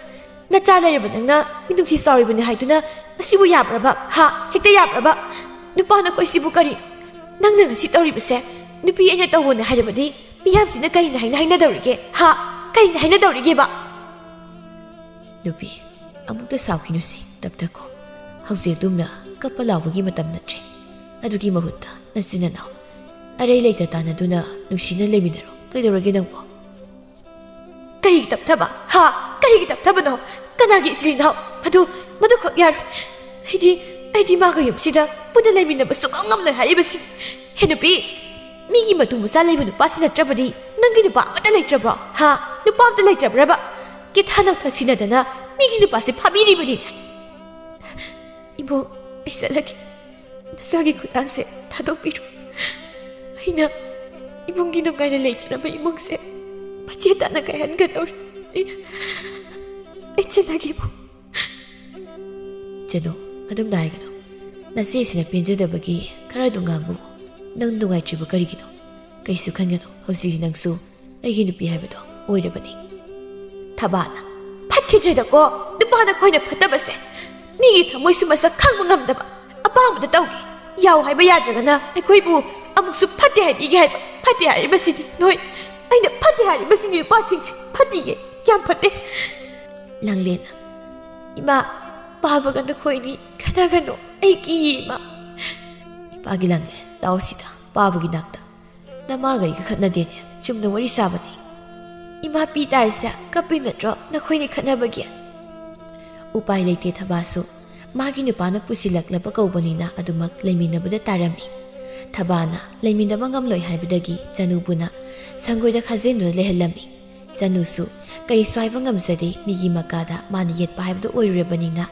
ꯅꯆꯥ ꯂꯩꯔꯕ ꯅꯪꯅ ꯃꯤꯅꯨꯡꯁꯤ ꯆꯥꯎꯔꯤꯕꯅꯤ ꯍꯥꯏꯗꯨꯅ ꯃꯁꯤꯕꯨ ꯌꯥꯕ꯭ꯔꯕ? ꯍꯥ? ꯍꯦꯛꯇ ꯌꯥꯕ꯭ꯔꯕ? ꯅꯨꯄꯥ ꯅꯈꯣꯏꯁꯤꯕꯨ ꯀꯔꯤ? ꯅꯪꯅ ꯉꯁꯤ ꯇꯧꯔꯤꯕꯁꯦ ꯅꯨꯄꯤ ꯑꯩꯅ ꯇꯧꯕꯅꯦ ꯍꯥꯏꯔꯕꯗꯤ ꯃꯤꯌꯥꯝꯁꯤꯅ ꯀꯩꯅ ꯍꯥꯏꯅ ꯍꯥꯏꯅꯗꯧꯔꯤꯒꯦ? ꯍꯥ? ꯀꯩꯅ ꯍꯥꯏꯅꯗꯧꯔꯤꯒꯦꯕ?" ꯅꯨꯄꯤ, ꯑꯃꯨꯛꯇ ꯁꯥꯎꯈꯤꯅꯨꯁꯦ, ꯇꯞꯊꯈꯣ꯫ ꯍꯧꯖꯤꯛ ꯑꯗꯨꯝꯅ ꯀꯞꯄ ꯂꯥꯎꯕꯒꯤ ꯃꯇꯝ ꯅꯠꯇ꯭ꯔꯦ꯫ ꯑꯗꯨꯒꯤ ꯃꯍꯨꯠꯇ ꯅꯆꯤꯟ ꯅꯅꯥꯎ ꯑꯔꯩ ꯂꯩꯇ ꯇꯥꯟꯅꯗꯨꯅ ꯅꯨꯡꯁꯤꯅ ꯂꯩꯃꯤꯟꯅꯔꯣ꯫ ꯀꯩꯗꯧꯔꯒꯦ ꯅꯪꯕꯣ? ꯀꯔꯤꯒꯤ ꯇꯞꯊꯕ? ꯍꯥ? ꯀꯔꯤꯒꯤ ꯇꯞꯊꯕꯅꯣ? ꯀꯅꯥꯒꯤ ꯏꯆꯤꯜ ꯏꯅꯥꯎ? ꯑꯗꯨ, ꯃꯗꯨꯈꯛ ꯌꯥꯔꯣꯏ꯫ ꯑꯩꯗꯤ, ꯑꯩꯗꯤ ꯃꯥꯒ ꯌꯨꯝꯁꯤꯗ ꯄꯨꯟꯅ ꯂꯩꯃꯤꯟꯅꯕ ꯁꯨꯡꯉꯝ ꯉꯝꯂꯣꯏ ꯍꯥꯏꯔꯤꯕꯁꯤ꯫ ꯍꯦ ꯅꯨꯄꯤ, ꯃꯤꯒꯤ ꯃꯇꯨ ꯃꯆꯥ ꯂꯩꯕ ꯅꯨꯄꯥꯁꯤ ꯅꯠꯇ꯭ꯔꯕꯗꯤ ꯅꯪꯒꯤ ꯅꯨꯄꯥ ꯑꯃꯠꯇ ꯂꯩꯇ꯭ꯔꯕ꯭ꯔꯣ? ꯍꯥ? ꯅꯨꯄꯥ ꯑꯃꯠꯇ ꯂꯩꯇ꯭ꯔꯕ꯭ꯔꯕ? ꯀꯦꯊꯥ ꯅꯧꯊꯥ ꯁꯤꯟꯅꯗꯅ ꯃꯤꯒꯤ ꯅꯨꯄꯥꯁꯤ ꯐꯥꯕꯤꯔꯤꯕꯅꯤꯅꯦ꯫ ꯏꯕꯣꯛ, ꯑꯩ ꯆꯠꯂꯒꯦ꯫ ꯅꯆꯥꯒꯤ ꯈꯨꯠꯂꯥꯡꯁꯦ ꯊꯥꯗꯣꯛꯄꯤꯔꯣ꯫ ꯑꯩꯅ ꯏꯕꯨꯡꯒꯤ ꯅꯨꯡꯉꯥꯏꯅ ꯂꯩꯖꯔꯝꯕ ꯏꯃꯨꯡꯁꯦ ꯃꯆꯦ ꯇꯥꯅ ꯀꯥꯏꯍꯟꯒꯗꯧꯔꯤ꯫ ꯑꯩ ꯆꯠꯂꯒꯦ, ꯏꯕꯣꯛ꯫ ꯆꯅꯨ, ꯑꯗꯨꯝꯅ ꯍꯥꯏꯒꯅꯨ꯫ ꯅꯆꯦꯁꯤꯅ ꯄꯦꯟꯖꯗꯕꯒꯤ ꯈꯔ ꯑꯗꯨꯝ ꯉꯥꯡꯕꯕꯨ ꯅꯪ ꯅꯨꯡꯉꯥꯏꯇ꯭ꯔꯤꯕ ꯀꯔꯤꯒꯤꯅꯣ? ꯀꯩꯁꯨ ꯈꯟꯒꯅꯨ, ꯍꯧꯖꯤꯛꯇꯤ ꯅꯪꯁꯨ ꯑꯩꯒꯤ ꯅꯨꯄꯤ ꯍꯥꯏꯕꯗꯣ ꯑꯣꯏꯔꯕꯅꯤ꯫ ꯊꯕꯥꯅ, "ꯐꯠꯈꯤꯗ꯭ꯔꯦꯗꯀꯣ, ꯅꯨꯄꯥ ꯅꯈꯣꯏꯅ ꯐꯠꯇꯕꯁꯦ꯫ ꯃꯤꯒꯤ ꯊꯃꯣꯏꯁꯨ ꯃꯁꯛ ꯈꯪꯕ ꯉꯝꯗꯕ, ꯑꯄꯥꯝꯕꯗ ꯇꯧꯒꯦ꯫ ꯌꯥꯎ ꯍꯥꯏꯕ ꯌꯥꯗ꯭ꯔꯒꯅ ꯑꯩꯈꯣꯏꯕꯨ ꯑꯃꯨꯛꯁꯨ ꯐꯠꯇꯦ ꯍꯥꯏꯕꯤꯒꯦ ꯍꯥꯏꯕ꯫ ꯐꯠꯇꯦ ꯍꯥꯏꯔꯤꯕꯁꯤꯗꯤ ꯅꯣꯏ꯫ ꯑꯩꯅ ꯐꯠꯇꯦ ꯍꯥꯏꯔꯤꯕꯁꯤꯗꯤ ꯅꯨꯄꯥꯁꯤꯡꯁꯦ ꯐꯠꯇꯤꯌꯦ, ꯌꯥꯝ ꯐꯠꯇꯦ꯫" ꯂꯥꯡꯂꯦꯟꯅ, "ꯏꯃꯥ, ꯄꯥꯕꯒ ꯅꯈꯣꯏꯅꯤ ꯈꯠꯅꯒꯅꯨ, ꯑꯩ ꯀꯤꯌꯦ ꯏꯃꯥ꯫" ꯏꯄꯥꯒꯤ ꯂꯥꯡꯂꯦꯟ, ꯇꯥꯎ ꯁꯤꯗ, ꯄꯥꯕꯒꯤ ꯅꯥꯛꯇ꯫ "ꯅꯃꯥꯒ ꯑꯩꯒ ꯈꯠꯅꯗꯦꯅꯦ, ꯆꯨꯝꯅ ꯋꯥꯔꯤ ꯁꯥꯕꯅꯤ꯫" "ꯏꯃꯥ ꯄꯤ ꯇꯥꯔꯤꯁꯦ ꯀꯞꯄꯤ ꯅꯠꯇ꯭ꯔꯣ ꯅꯈꯣꯏꯅꯤ ꯈꯠꯅꯕꯒꯤ?" ꯎꯄꯥꯏ ꯂꯩꯇꯦ ꯊꯕꯥꯁꯨ꯫ ꯃꯥꯒꯤ ꯅꯨꯄꯥꯅ ꯄꯨꯁꯤꯜꯂꯛꯂꯕ ꯀꯧꯕꯅꯤꯅ ꯑꯗꯨꯃꯛ ꯂꯩꯃꯤꯟꯅꯕꯗ ꯇꯥꯔꯝꯃꯤ꯫ ꯊꯕꯥꯅ ꯂꯩꯃꯤꯟꯅꯕ ꯉꯝꯂꯣꯏ ꯍꯥꯏꯕꯗꯒꯤ ꯆꯅꯨꯕꯨꯅ ꯁꯪꯒꯣꯏꯗ ꯈꯥꯖꯤꯟꯗꯨꯅ ꯂꯩꯍꯜꯂꯝꯃꯤ꯫ ꯆꯅꯨꯁꯨ ꯀꯔꯤꯁꯨ ꯍꯥꯏꯕ ꯉꯝꯖꯗꯦ, ꯃꯤꯒꯤ ꯃꯀꯥꯗ ꯃꯥꯅ ꯌꯦꯠꯄ ꯍꯥꯏꯕꯗꯨ ꯑꯣꯏꯔꯨꯔꯕꯅꯤꯅ꯫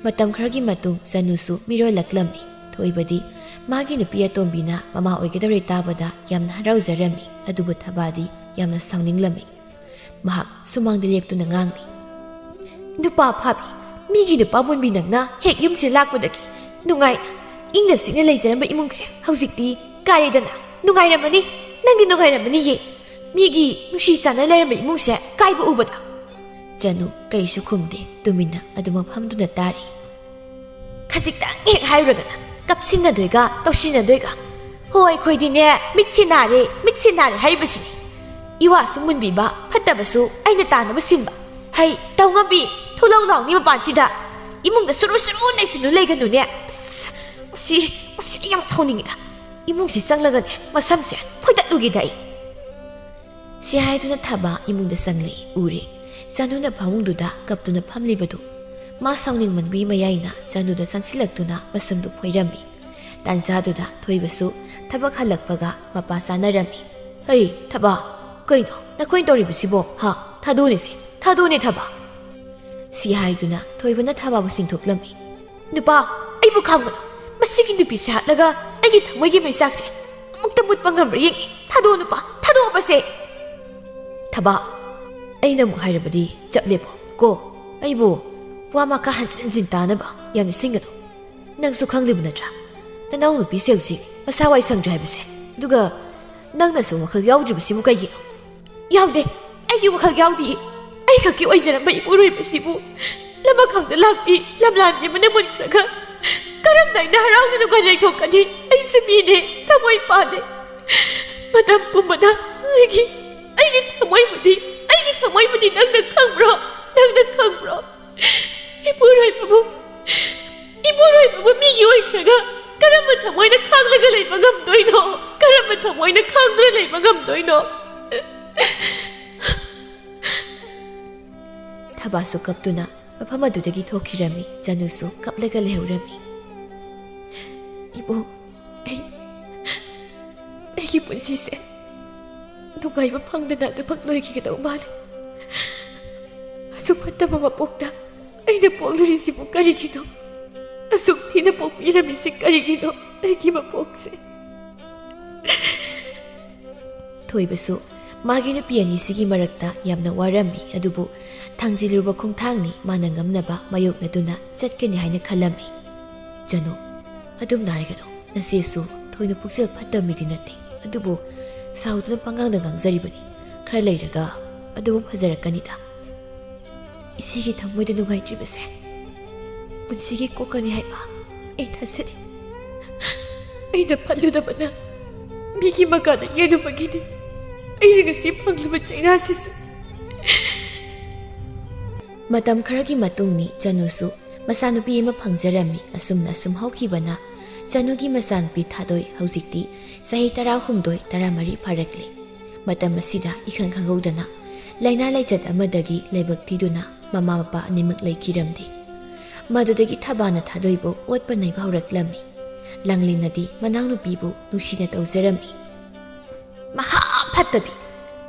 ꯃꯇꯝ ꯈꯔꯒꯤ ꯃꯇꯨꯡ ꯆꯅꯨꯁꯨ ꯃꯤꯔꯣꯜꯂꯛꯂꯝꯃꯤ꯫ ꯊꯣꯏꯕꯗꯤ ꯃꯥꯒꯤ ꯅꯨꯄꯤ ꯑꯇꯣꯝꯕꯤꯅ ꯃꯃꯥ ꯑꯣꯏꯒꯗꯧꯔꯦ ꯇꯥꯕꯗ ꯌꯥꯝꯅ ꯍꯔꯥꯎꯖꯔꯝꯃꯤ, ꯑꯗꯨꯕꯨ ꯊꯕꯥꯗꯤ ꯌꯥꯝꯅ ꯁꯥꯎꯅꯤꯡꯂꯝꯃꯤ꯫ ꯃꯍꯥꯛ ꯁꯨꯃꯥꯡꯗ ꯂꯦꯞꯇꯨꯅ ꯉꯥꯡꯂꯤ, "ꯅꯨꯄꯥ ꯐꯥꯕꯤ, ꯃꯤꯒꯤ ꯅꯨꯄꯥ ꯃꯨꯟꯕꯤ ꯅꯪꯅ ꯍꯦꯛ ꯌꯨꯝꯁꯤꯗ ꯂꯥꯛꯄꯗꯒꯤ ꯅꯨꯡꯉꯥꯏꯅ ꯏꯪꯅ ꯆꯤꯛꯅ ꯂꯩꯖꯔꯝꯕ ꯏꯃꯨꯡꯁꯦ ꯍꯧꯖꯤꯛꯇꯤ ꯀꯥꯏꯔꯦꯗꯅ꯫ ꯅꯨꯡꯉꯥꯏꯔꯝꯃꯅꯤ, ꯅꯪꯗꯤ ꯅꯨꯡꯉꯥꯏꯔꯝꯃꯅꯤꯌꯦ꯫ ꯃꯤꯒꯤ ꯅꯨꯡꯁꯤ ꯆꯥꯟꯅ ꯂꯩꯔꯝꯕ ꯏꯃꯨꯡꯁꯦ ꯀꯥꯏꯕ ꯎꯕꯗ?" ꯆꯅꯨ ꯀꯔꯤꯁꯨ ꯈꯨꯝꯗꯦ, ꯇꯨꯃꯤꯟꯅ ꯑꯗꯨꯃꯛ ꯐꯝꯗꯨꯅ ꯇꯥꯔꯤ꯫ ꯈꯖꯤꯛꯇꯪ ꯍꯦꯛ ꯍꯥꯏꯔꯨꯔꯒꯅ ꯀꯞꯁꯤꯟꯅꯗꯣꯏꯒ ꯇꯧꯁꯤꯟꯅꯗꯣꯏꯒ꯫ ꯍꯣ, ꯑꯩꯈꯣꯏꯗꯤꯅꯦ, ꯃꯤꯠꯁꯦ ꯅꯥꯔꯦ, ꯃꯤꯠꯁꯦ ꯅꯥꯔꯦ ꯍꯥꯏꯔꯤꯕꯁꯤꯅꯤ꯫ ꯏꯋꯥꯁꯨ ꯃꯨꯟꯕꯤꯕ, ꯐꯠꯇꯕꯁꯨ ꯑꯩꯅ ꯇꯥꯅꯕ ꯁꯤꯟꯕ꯫ ꯍꯩ, ꯇꯧ ꯉꯝꯕꯤ, ꯊꯨꯂꯧ ꯂꯥꯎꯅꯤ ꯃꯄꯥꯟꯁꯤꯗ꯫ ꯏꯃꯨꯡꯗ ꯁꯨꯔꯨ ꯁꯨꯔꯨ ꯂꯩꯁꯤꯜꯂꯨ ꯂꯩꯒꯅꯨꯅꯦ꯫ ꯑꯁ, ꯃꯁꯤ, ꯃꯁꯤ ꯑꯩ ꯌꯥꯝ ꯁꯥꯎꯅꯤꯡꯉꯤꯗ꯫ ꯏꯃꯨꯡꯁꯤ ꯆꯪꯂꯒꯅꯦ, ꯃꯁꯝꯁꯦ ꯐꯣꯏꯗꯠꯂꯨꯒꯦꯗ ꯑꯩ꯫ ꯁꯤ ꯍꯥꯏꯗꯨꯅ ꯊꯕ ꯏꯃꯨꯡꯗ ꯆꯪꯂꯛꯏ꯫ ꯎꯔꯦ, ꯆꯅꯨꯅ ꯐꯃꯨꯡꯗꯨꯗ ꯀꯞꯇꯨꯅ ꯐꯝꯂꯤꯕꯗꯨ꯫ ꯃꯥ ꯁꯥꯎꯅꯤꯡꯃꯟꯕꯒꯤ ꯃꯌꯥꯏꯅ ꯆꯅꯨꯗ ꯆꯪꯁꯤꯜꯂꯛꯇꯨꯅ ꯃꯁꯝꯗꯨ ꯐꯣꯏꯔꯝꯃꯤ꯫ ꯇꯥꯟꯖꯥꯗꯨꯗ ꯊꯣꯏꯕꯁꯨ ꯊꯕꯛ ꯍꯜꯂꯛꯄꯒ ꯃꯄꯥ ꯆꯥꯅꯔꯝꯃꯤ꯫ "ꯍꯩ, ꯊꯕ, ꯀꯩꯅꯣ ꯅꯈꯣꯏꯅ ꯇꯧꯔꯤꯕꯁꯤꯕꯣ? ꯍꯥ? ꯊꯥꯗꯣꯛꯎꯅꯦ ꯁꯤ, ꯊꯥꯗꯣꯛꯎꯅꯦ ꯊꯕ!" ꯁꯤ ꯍꯥꯏꯗꯨꯅ ꯊꯣꯏꯕꯅ ꯊꯕꯕꯨ ꯆꯤꯡꯊꯣꯛꯂꯝꯃꯤ꯫ "ꯅꯨꯄꯥ, ꯑꯩꯕꯨ ꯈꯥꯝꯒꯅꯨ꯫ ꯃꯁꯤꯒꯤ ꯅꯨꯄꯤꯁꯦ ꯍꯥꯠꯂꯒ ꯑꯩꯒꯤ ꯊꯃꯣꯏꯒꯤ ꯃꯩꯆꯥꯛꯁꯦ ꯑꯃꯨꯛꯇ ꯃꯨꯠꯄ ꯉꯝꯕ꯭ꯔꯥ ꯌꯦꯡꯒꯦ꯫ ꯊꯥꯗꯣꯛꯑꯣ ꯅꯨꯄꯥ, ꯊꯥꯗꯣꯛꯑꯣ ꯃꯁꯦ!" "ꯊꯕ, ꯑꯩꯅ ꯑꯃꯨꯛ ꯍꯥꯏꯔꯕꯗꯤ ꯆꯞ ꯂꯦꯞꯄꯣ ꯀꯣ꯫ ꯑꯩꯕꯨ ꯋꯥ ꯃꯈꯥ ꯍꯟꯖꯤꯟ ꯍꯟꯖꯤꯟ ꯇꯥꯅꯕ ꯌꯥꯝ ꯅꯤꯡꯁꯤꯡꯒꯅꯨ꯫ ꯅꯪꯁꯨ ꯈꯪꯂꯤꯕ ꯅꯠꯇ꯭ꯔꯥ? ꯅꯅꯥꯎ ꯅꯨꯄꯤꯁꯦ ꯍꯧꯖꯤꯛ ꯃꯁꯥ ꯋꯥꯏ ꯁꯪꯗ꯭ꯔꯦ ꯍꯥꯏꯕꯁꯦ꯫ ꯑꯗꯨꯒ ꯅꯪꯅꯁꯨ ꯋꯥꯈꯜ ꯌꯥꯎꯗ꯭ꯔꯤꯕꯁꯤꯕꯨ ꯀꯩꯒꯤꯅꯣ?" "ꯌꯥꯎꯗꯦ, ꯑꯩꯒꯤ ꯋꯥꯈꯜ ꯌꯥꯎꯗꯤꯌꯦ꯫ ꯑꯩ ꯈꯛꯀꯤ ꯑꯣꯏꯖꯔꯝꯕ ꯏꯄꯨꯔꯣꯏꯕꯁꯤꯕꯨ ꯂꯃꯈꯥꯡꯗ ꯂꯥꯛꯄꯤ ꯂꯝꯂꯥꯟꯕꯤ ꯑꯃꯅ ꯃꯨꯟꯈ꯭ꯔꯒ ꯀꯔꯝꯅ ꯑꯩꯅ ꯍꯔꯥꯎꯅ ꯅꯨꯡꯉꯥꯏꯅ ꯂꯩꯊꯣꯛꯀꯅꯤ? ꯑꯩꯁꯨ ꯃꯤꯅꯦ, ꯊꯃꯣꯏ ꯄꯥꯜꯂꯦ꯫ ꯃꯇꯝ ꯄꯨꯝꯕꯗ ꯑꯩꯒꯤ, ꯑꯩꯒꯤ ꯊꯃꯣꯏꯕꯨꯗꯤ, ꯑꯩꯒꯤ ꯊꯃꯣꯏꯕꯨꯗꯤ ꯅꯪꯅ ꯈꯪꯕ꯭ꯔꯣ? ꯅꯪꯅ ꯈꯪꯕ꯭ꯔꯣ? ꯏꯄꯨꯔꯣꯏꯕꯕꯨ, ꯏꯄꯨꯔꯣꯏꯕꯕꯨ ꯃꯤꯒꯤ ꯑꯣꯏꯈ꯭ꯔꯒ ꯀꯔꯝꯕ ꯊꯃꯣꯏꯅ ꯈꯥꯡꯂꯒ ꯂꯩꯕ ꯉꯝꯗꯣꯏꯅꯣ? ꯀꯔꯝꯕ ꯊꯃꯣꯏꯅ ꯈꯥꯡꯗꯨꯅ ꯂꯩꯕ ꯉꯝꯗꯣꯏꯅꯣ?" ꯊꯕꯥꯁꯨ ꯀꯞꯇꯨꯅ ꯃꯐꯝ ꯑꯗꯨꯗꯒꯤ ꯊꯣꯛꯈꯤꯔꯝꯃꯤ꯫ ꯆꯅꯨꯁꯨ ꯀꯞꯂꯒ ꯂꯩꯍꯧꯔꯝꯃꯤ꯫ "ꯏꯕꯨꯡ, ꯑꯩ, ꯑꯩꯒꯤ ꯄꯨꯟꯁꯤꯁꯦ ꯅꯨꯡꯉꯥꯏꯕ ꯐꯪꯗꯅ ꯑꯗꯨꯃꯛ ꯂꯣꯏꯈꯤꯒꯗꯧ ꯃꯥꯜꯂꯦ꯫ ꯑꯁꯨꯛ ꯐꯠꯇꯕ ꯃꯄꯣꯛꯇ ꯑꯩꯅ ꯄꯣꯛꯂꯨꯔꯤꯁꯤꯕꯨ ꯀꯔꯤꯒꯤꯅꯣ? ꯑꯁꯨꯛ ꯊꯤꯅ ꯄꯣꯛꯄꯤꯔꯝꯃꯤꯁꯤ ꯀꯔꯤꯒꯤꯅꯣ? ꯑꯩꯒꯤ ꯃꯄꯣꯛꯁꯦ"꯫ ꯊꯣꯏꯕꯁꯨ ꯃꯥꯒꯤ ꯅꯨꯄꯤ ꯑꯅꯤꯁꯤꯒꯤ ꯃꯔꯛꯇ ꯌꯥꯝꯅ ꯋꯥꯔꯝꯃꯤ꯫ ꯑꯗꯨꯕꯨ ꯊꯥꯡꯖꯤꯜꯂꯨꯕ ꯈꯣꯡꯊꯥꯡꯅꯤ꯫ ꯃꯥꯅ ꯉꯝꯅꯕ ꯃꯥꯌꯣꯛꯅꯗꯨꯅ ꯆꯠꯀꯅꯤ ꯍꯥꯏꯅ ꯈꯜꯂꯝꯃꯤ꯫ "ꯆꯅꯨ, ꯑꯗꯨꯝꯅ ꯍꯥꯏꯒꯅꯨ꯫ ꯅꯆꯦꯁꯨ ꯊꯣꯏꯅ ꯄꯨꯛꯆꯦꯜ ꯐꯠꯇꯕ ꯃꯤꯗꯤ ꯅꯠꯇꯦ꯫ ꯑꯗꯨꯕꯨ ꯁꯥꯎꯗꯨꯅ ꯄꯉꯥꯡꯗ ꯉꯥꯡꯖꯔꯤꯕꯅꯤ꯫ ꯈꯔ ꯂꯩꯔꯒ ꯑꯗꯨꯕꯨ ꯐꯖꯔꯛꯀꯅꯤꯗ꯫ ꯏꯆꯦꯒꯤ ꯊꯃꯣꯏꯗ ꯅꯨꯡꯉꯥꯏꯇ꯭ꯔꯤꯕꯁꯦ ꯄꯨꯟꯁꯤꯒꯤ ꯀꯣꯛꯀꯅꯤ ꯍꯥꯏꯕ ꯑꯩ ꯊꯥꯖꯗꯦ꯫ ꯑꯩꯅ ꯐꯠꯂꯨꯗꯕꯅ ꯃꯤꯒꯤ ꯃꯀꯥꯗ ꯌꯦꯟꯅꯕꯒꯤꯅꯤ ꯑꯩꯅ ꯉꯁꯤ ꯐꯪꯂꯤꯕ ꯆꯩꯅꯥꯁꯤꯁꯨ"꯫ ꯃꯇꯝ ꯈꯔꯒꯤ ꯃꯇꯨꯡꯅꯤ꯫ ꯆꯅꯨꯁꯨ ꯃꯆꯥꯅꯨꯄꯤ ꯑꯃ ꯐꯪꯖꯔꯝꯃꯤ꯫ ꯑꯁꯨꯝꯅ ꯑꯁꯨꯝ ꯍꯧꯈꯤꯕꯅ ꯆꯅꯨꯒꯤ ꯃꯆꯥꯅꯨꯄꯤ ꯊꯥꯗꯣꯏ ꯍꯧꯖꯤꯛꯇꯤ ꯆꯍꯤ ꯇꯔꯥꯍꯨꯝꯗꯣꯏ, ꯇꯔꯥꯃꯔꯤ ꯐꯥꯔꯛꯂꯦ꯫ ꯃꯇꯝ ꯑꯁꯤꯗ ꯏꯈꯪ ꯈꯪꯍꯧꯗꯅ ꯂꯥꯏꯅꯥ ꯂꯥꯏꯆꯠ ꯑꯃꯗꯒꯤ ꯂꯥꯏꯕꯛ ꯊꯤꯗꯨꯅ ꯃꯃꯥ ꯃꯄꯥ ꯑꯅꯤꯃꯛ ꯂꯩꯈꯤꯔꯝꯗꯦ꯫ ꯃꯗꯨꯗꯒꯤ ꯊꯕꯥꯅ ꯊꯥꯗꯣꯏꯕꯨ ꯑꯣꯠꯄ ꯅꯩꯕ ꯍꯧꯔꯛꯂꯝꯃꯤ꯫ ꯂꯥꯡꯂꯦꯟꯅꯗꯤ ꯃꯅꯥꯎꯅꯨꯄꯤꯕꯨ ꯅꯨꯡꯁꯤꯅ ꯇꯧꯖꯔꯝꯃꯤ꯫ "ꯃꯍꯥ ꯐꯠꯇꯕꯤ,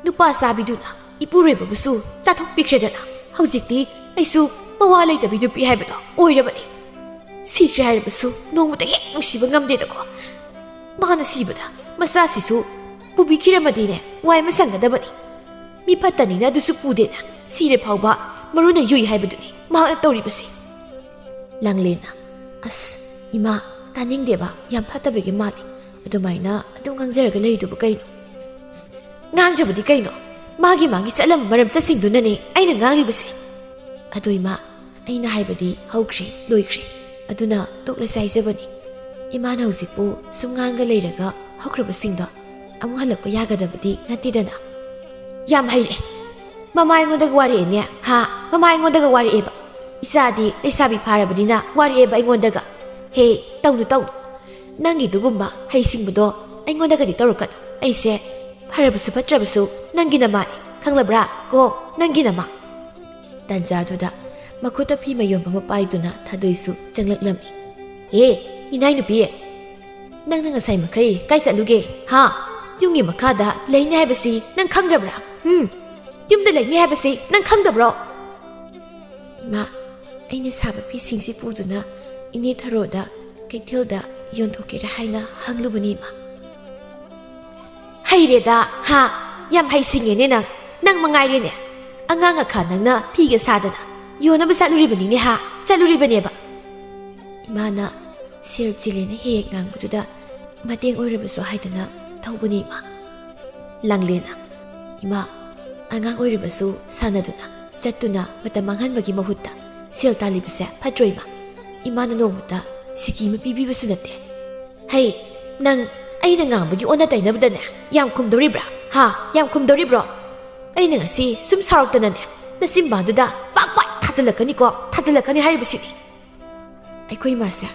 ꯅꯨꯄꯥ ꯆꯥꯕꯤꯗꯨꯅ ꯏꯄꯨꯔꯣꯏꯕꯕꯨꯁꯨ ꯆꯥꯊꯣꯛꯄꯤꯈ꯭ꯔꯦꯗꯅ꯫ ꯍꯧꯖꯤꯛꯇꯤ ꯑꯩꯁꯨ ꯃꯋꯥ ꯂꯩꯇꯕꯤ ꯅꯨꯄꯤ ꯍꯥꯏꯕꯗꯣ ꯑꯣꯏꯔꯕꯅꯤ꯫ ꯁꯤꯈ꯭ꯔꯦ ꯍꯥꯏꯔꯕꯁꯨ ꯅꯣꯡꯃꯇ ꯍꯦꯛ ꯅꯨꯡꯁꯤꯕ ꯉꯝꯗꯦꯗꯀꯣ꯫ ꯃꯥꯅ ꯁꯤꯕꯗ ꯃꯆꯥꯁꯤꯁꯨ ꯄꯨꯕꯤꯈꯤꯔꯝꯃꯗꯤꯅꯦ ꯋꯥꯏ ꯑꯃ ꯁꯪꯒꯗꯕꯅꯤ꯫ ꯃꯤ ꯐꯠꯇꯅꯤꯅ ꯑꯗꯨꯁꯨ ꯄꯨꯗꯦꯅ ꯁꯤꯔꯦ ꯐꯥꯎꯕ ꯃꯔꯨꯅ ꯌꯨꯏ ꯍꯥꯏꯕꯗꯨꯅꯤ ꯃꯍꯥꯛꯅ ꯇꯧꯔꯤꯕꯁꯦ"꯫ ꯂꯥꯡꯂꯦꯟꯅ, "ꯑꯁ, ꯏꯃꯥ, ꯇꯥꯅꯤꯡꯗꯦꯕ, ꯌꯥꯝ ꯐꯠꯇꯕꯒꯤ ꯃꯥꯜꯂꯤ꯫ ꯑꯗꯨꯃꯥꯏꯅ ꯑꯗꯨꯝ ꯉꯥꯡꯖꯔꯒ ꯂꯩꯔꯤꯗꯨꯕꯨ ꯀꯩꯅꯣ?" "ꯉꯥꯡꯗ꯭ꯔꯕꯗꯤ ꯀꯩꯅꯣ? ꯃꯥꯒꯤ ꯃꯥꯒꯤ ꯆꯠꯂꯝꯕ ꯃꯔꯝ ꯆꯠꯁꯤꯡꯗꯨꯅꯅꯦ ꯑꯩꯅ ꯉꯥꯡꯂꯤꯕꯁꯦ꯫ ꯑꯗꯣ ꯏꯃꯥ, ꯑꯩꯅ ꯍꯥꯏꯕꯗꯤ ꯍꯧꯈ꯭ꯔꯦ, ꯂꯣꯏꯈ꯭ꯔꯦ꯫ ꯑꯗꯨꯅ ꯇꯣꯛꯂꯁꯦ ꯍꯥꯏꯖꯕꯅꯤ꯫ ꯏꯃꯥꯅ ꯍꯧꯖꯤꯛꯄꯨ ꯁꯨꯝ ꯉꯥꯡꯒ ꯂꯩꯔꯒ ꯍꯧꯈ꯭ꯔꯕꯁꯤꯡꯗꯣ ꯑꯃꯨꯛ ꯍꯜꯂꯛꯄ ꯌꯥꯒꯗꯕꯗꯤ ꯅꯠꯇꯦꯗꯅ"꯫ "ꯌꯥꯝ ꯍꯩꯔꯦ꯫ ꯃꯃꯥ ꯑꯩꯉꯣꯟꯗꯒ ꯋꯥꯔꯛꯑꯦꯅꯦ, ꯍꯥ? ꯃꯃꯥ ꯑꯩꯉꯣꯟꯗꯒ ꯋꯥꯔꯛꯑꯦꯕ꯫ ꯏꯆꯥꯗꯤ ꯂꯩꯁꯥꯕꯤ ꯐꯥꯔꯕꯅꯤꯅ ꯋꯥꯔꯛꯑꯦꯕ ꯑꯩꯉꯣꯟꯗꯒ꯫ ꯍꯦ, ꯇꯧꯅꯨ, ꯇꯧꯅꯨ꯫ ꯅꯪꯒꯤꯗꯨꯒꯨꯝꯕ ꯍꯩꯁꯤꯡꯕꯗꯣ ꯑꯩꯉꯣꯟꯗꯒꯗꯤ ꯇꯧꯔꯛꯀꯅꯨ꯫ ꯑꯩꯁꯦ ꯐꯔꯕꯁꯨ ꯐꯠꯇ꯭ꯔꯕꯁꯨ ꯅꯪꯒꯤ ꯅꯃꯥꯅꯤ, ꯈꯪꯂꯕ꯭ꯔꯥ? ꯀꯣ, ꯅꯪꯒꯤ ꯅꯃꯥ"꯫ ꯇꯥꯟꯖꯥꯗꯨꯗ ꯃꯈꯨꯠꯇ ꯐꯤ ꯃꯌꯣꯝ ꯑꯃ ꯄꯥꯏꯗꯨꯅ ꯊꯥꯗꯣꯏꯁꯨ ꯆꯪꯂꯛꯂꯝꯃꯤ꯫ "ꯑꯦ, ꯏꯅꯥꯏ ꯅꯨꯄꯤ, ꯅꯪꯅ ꯉꯁꯥꯏ ꯃꯈꯩ ꯀꯥꯏ ꯆꯠꯂꯨꯒꯦ? ꯍꯥ? ꯌꯨꯝꯒꯤ ꯃꯈꯥꯗ ꯂꯩꯅꯤ ꯍꯥꯏꯕꯁꯤ ꯅꯪ ꯈꯪꯗ꯭ꯔꯕ꯭ꯔꯥ? ꯎꯝ? ꯌꯨꯝꯗ ꯂꯩꯅꯤ ꯍꯥꯏꯕꯁꯤ ꯅꯪ ꯈꯪꯗꯕ꯭ꯔꯣ?" "ꯏꯃꯥ, ꯑꯩꯅ ꯁꯥꯕ ꯐꯤꯁꯤꯡꯁꯤ ꯄꯨꯗꯨꯅ ꯏꯅꯦ ꯊꯔꯣꯗ ꯀꯩꯊꯦꯜꯗ ꯌꯣꯟꯊꯣꯛꯀꯦꯔꯥ ꯍꯥꯏꯅ ꯍꯪꯂꯨꯕꯅꯤ, ꯏꯃꯥ꯫" "ꯍꯩꯔꯦꯗ, ꯍꯥ? ꯌꯥꯝ ꯍꯩꯁꯤꯡꯉꯦꯅꯦ ꯅꯪ꯫ ꯅꯪ ꯃꯉꯥꯏꯔꯦꯅꯦ꯫ ꯑꯉꯥꯡ ꯑꯈꯥ ꯅꯪꯅ ꯐꯤꯒ ꯁꯥꯗꯅ ꯌꯣꯟꯅꯕ ꯆꯠꯂꯨꯔꯤꯕꯅꯤꯅꯦ, ꯍꯥ? ꯆꯠꯂꯨꯔꯤꯕꯅꯦꯕ꯫" ꯏꯃꯥꯅ ꯁꯦꯜ ꯆꯤꯜꯂꯦꯅ ꯍꯦꯛ ꯍꯦꯛ ꯉꯥꯡꯕꯗꯨꯗ ꯃꯇꯦꯡ ꯑꯣꯏꯔꯕꯁꯨ ꯍꯥꯏꯗꯅ ꯊꯧꯕꯅꯤ, ꯏꯃꯥ꯫ ꯂꯥꯡꯂꯦꯟꯅ, "ꯏꯃꯥ, ꯑꯉꯥꯡ ꯑꯣꯏꯔꯕꯁꯨ ꯁꯥꯟꯅꯗꯨꯅ ꯆꯠꯇꯨꯅ ꯃꯇꯝ ꯃꯥꯡꯍꯟꯕꯒꯤ ꯃꯍꯨꯠꯇ ꯁꯦꯜ ꯇꯥꯜꯂꯤꯕꯁꯦ ꯐꯠꯇ꯭ꯔꯣ, ꯏꯃꯥ? ꯏꯃꯥꯅ ꯅꯣꯡꯃꯇ ꯁꯤꯀꯤ ꯑꯃ ꯄꯤꯕꯤꯕꯁꯨ ꯅꯠꯇꯦ꯫" "ꯍꯩ, ꯅꯪ ꯑꯩꯅ ꯉꯥꯡꯕꯒꯤ ꯑꯣꯟꯅ ꯇꯩꯅꯕꯗꯅꯦ ꯌꯥꯝ ꯈꯨꯝꯗꯧꯔꯤꯕ꯭ꯔꯥ? ꯍꯥ? ꯌꯥꯝ ꯈꯨꯝꯗꯧꯔꯤꯕ꯭ꯔꯣ? ꯑꯩꯅ ꯉꯁꯤ ꯁꯨꯝ ꯁꯥꯎꯔꯛꯇꯅꯅꯦ ꯅꯆꯤꯟꯕꯥꯟꯗꯨꯗ ꯄꯥꯛ ꯄꯥꯛ ꯊꯥꯖꯤꯜꯂꯛꯀꯅꯤꯀꯣ, ꯊꯥꯖꯤꯜꯂꯛꯀꯅꯤ ꯍꯥꯏꯔꯤꯕꯁꯤꯅꯤ꯫" "ꯑꯩꯈꯣꯏ ꯏꯃꯥꯁꯦ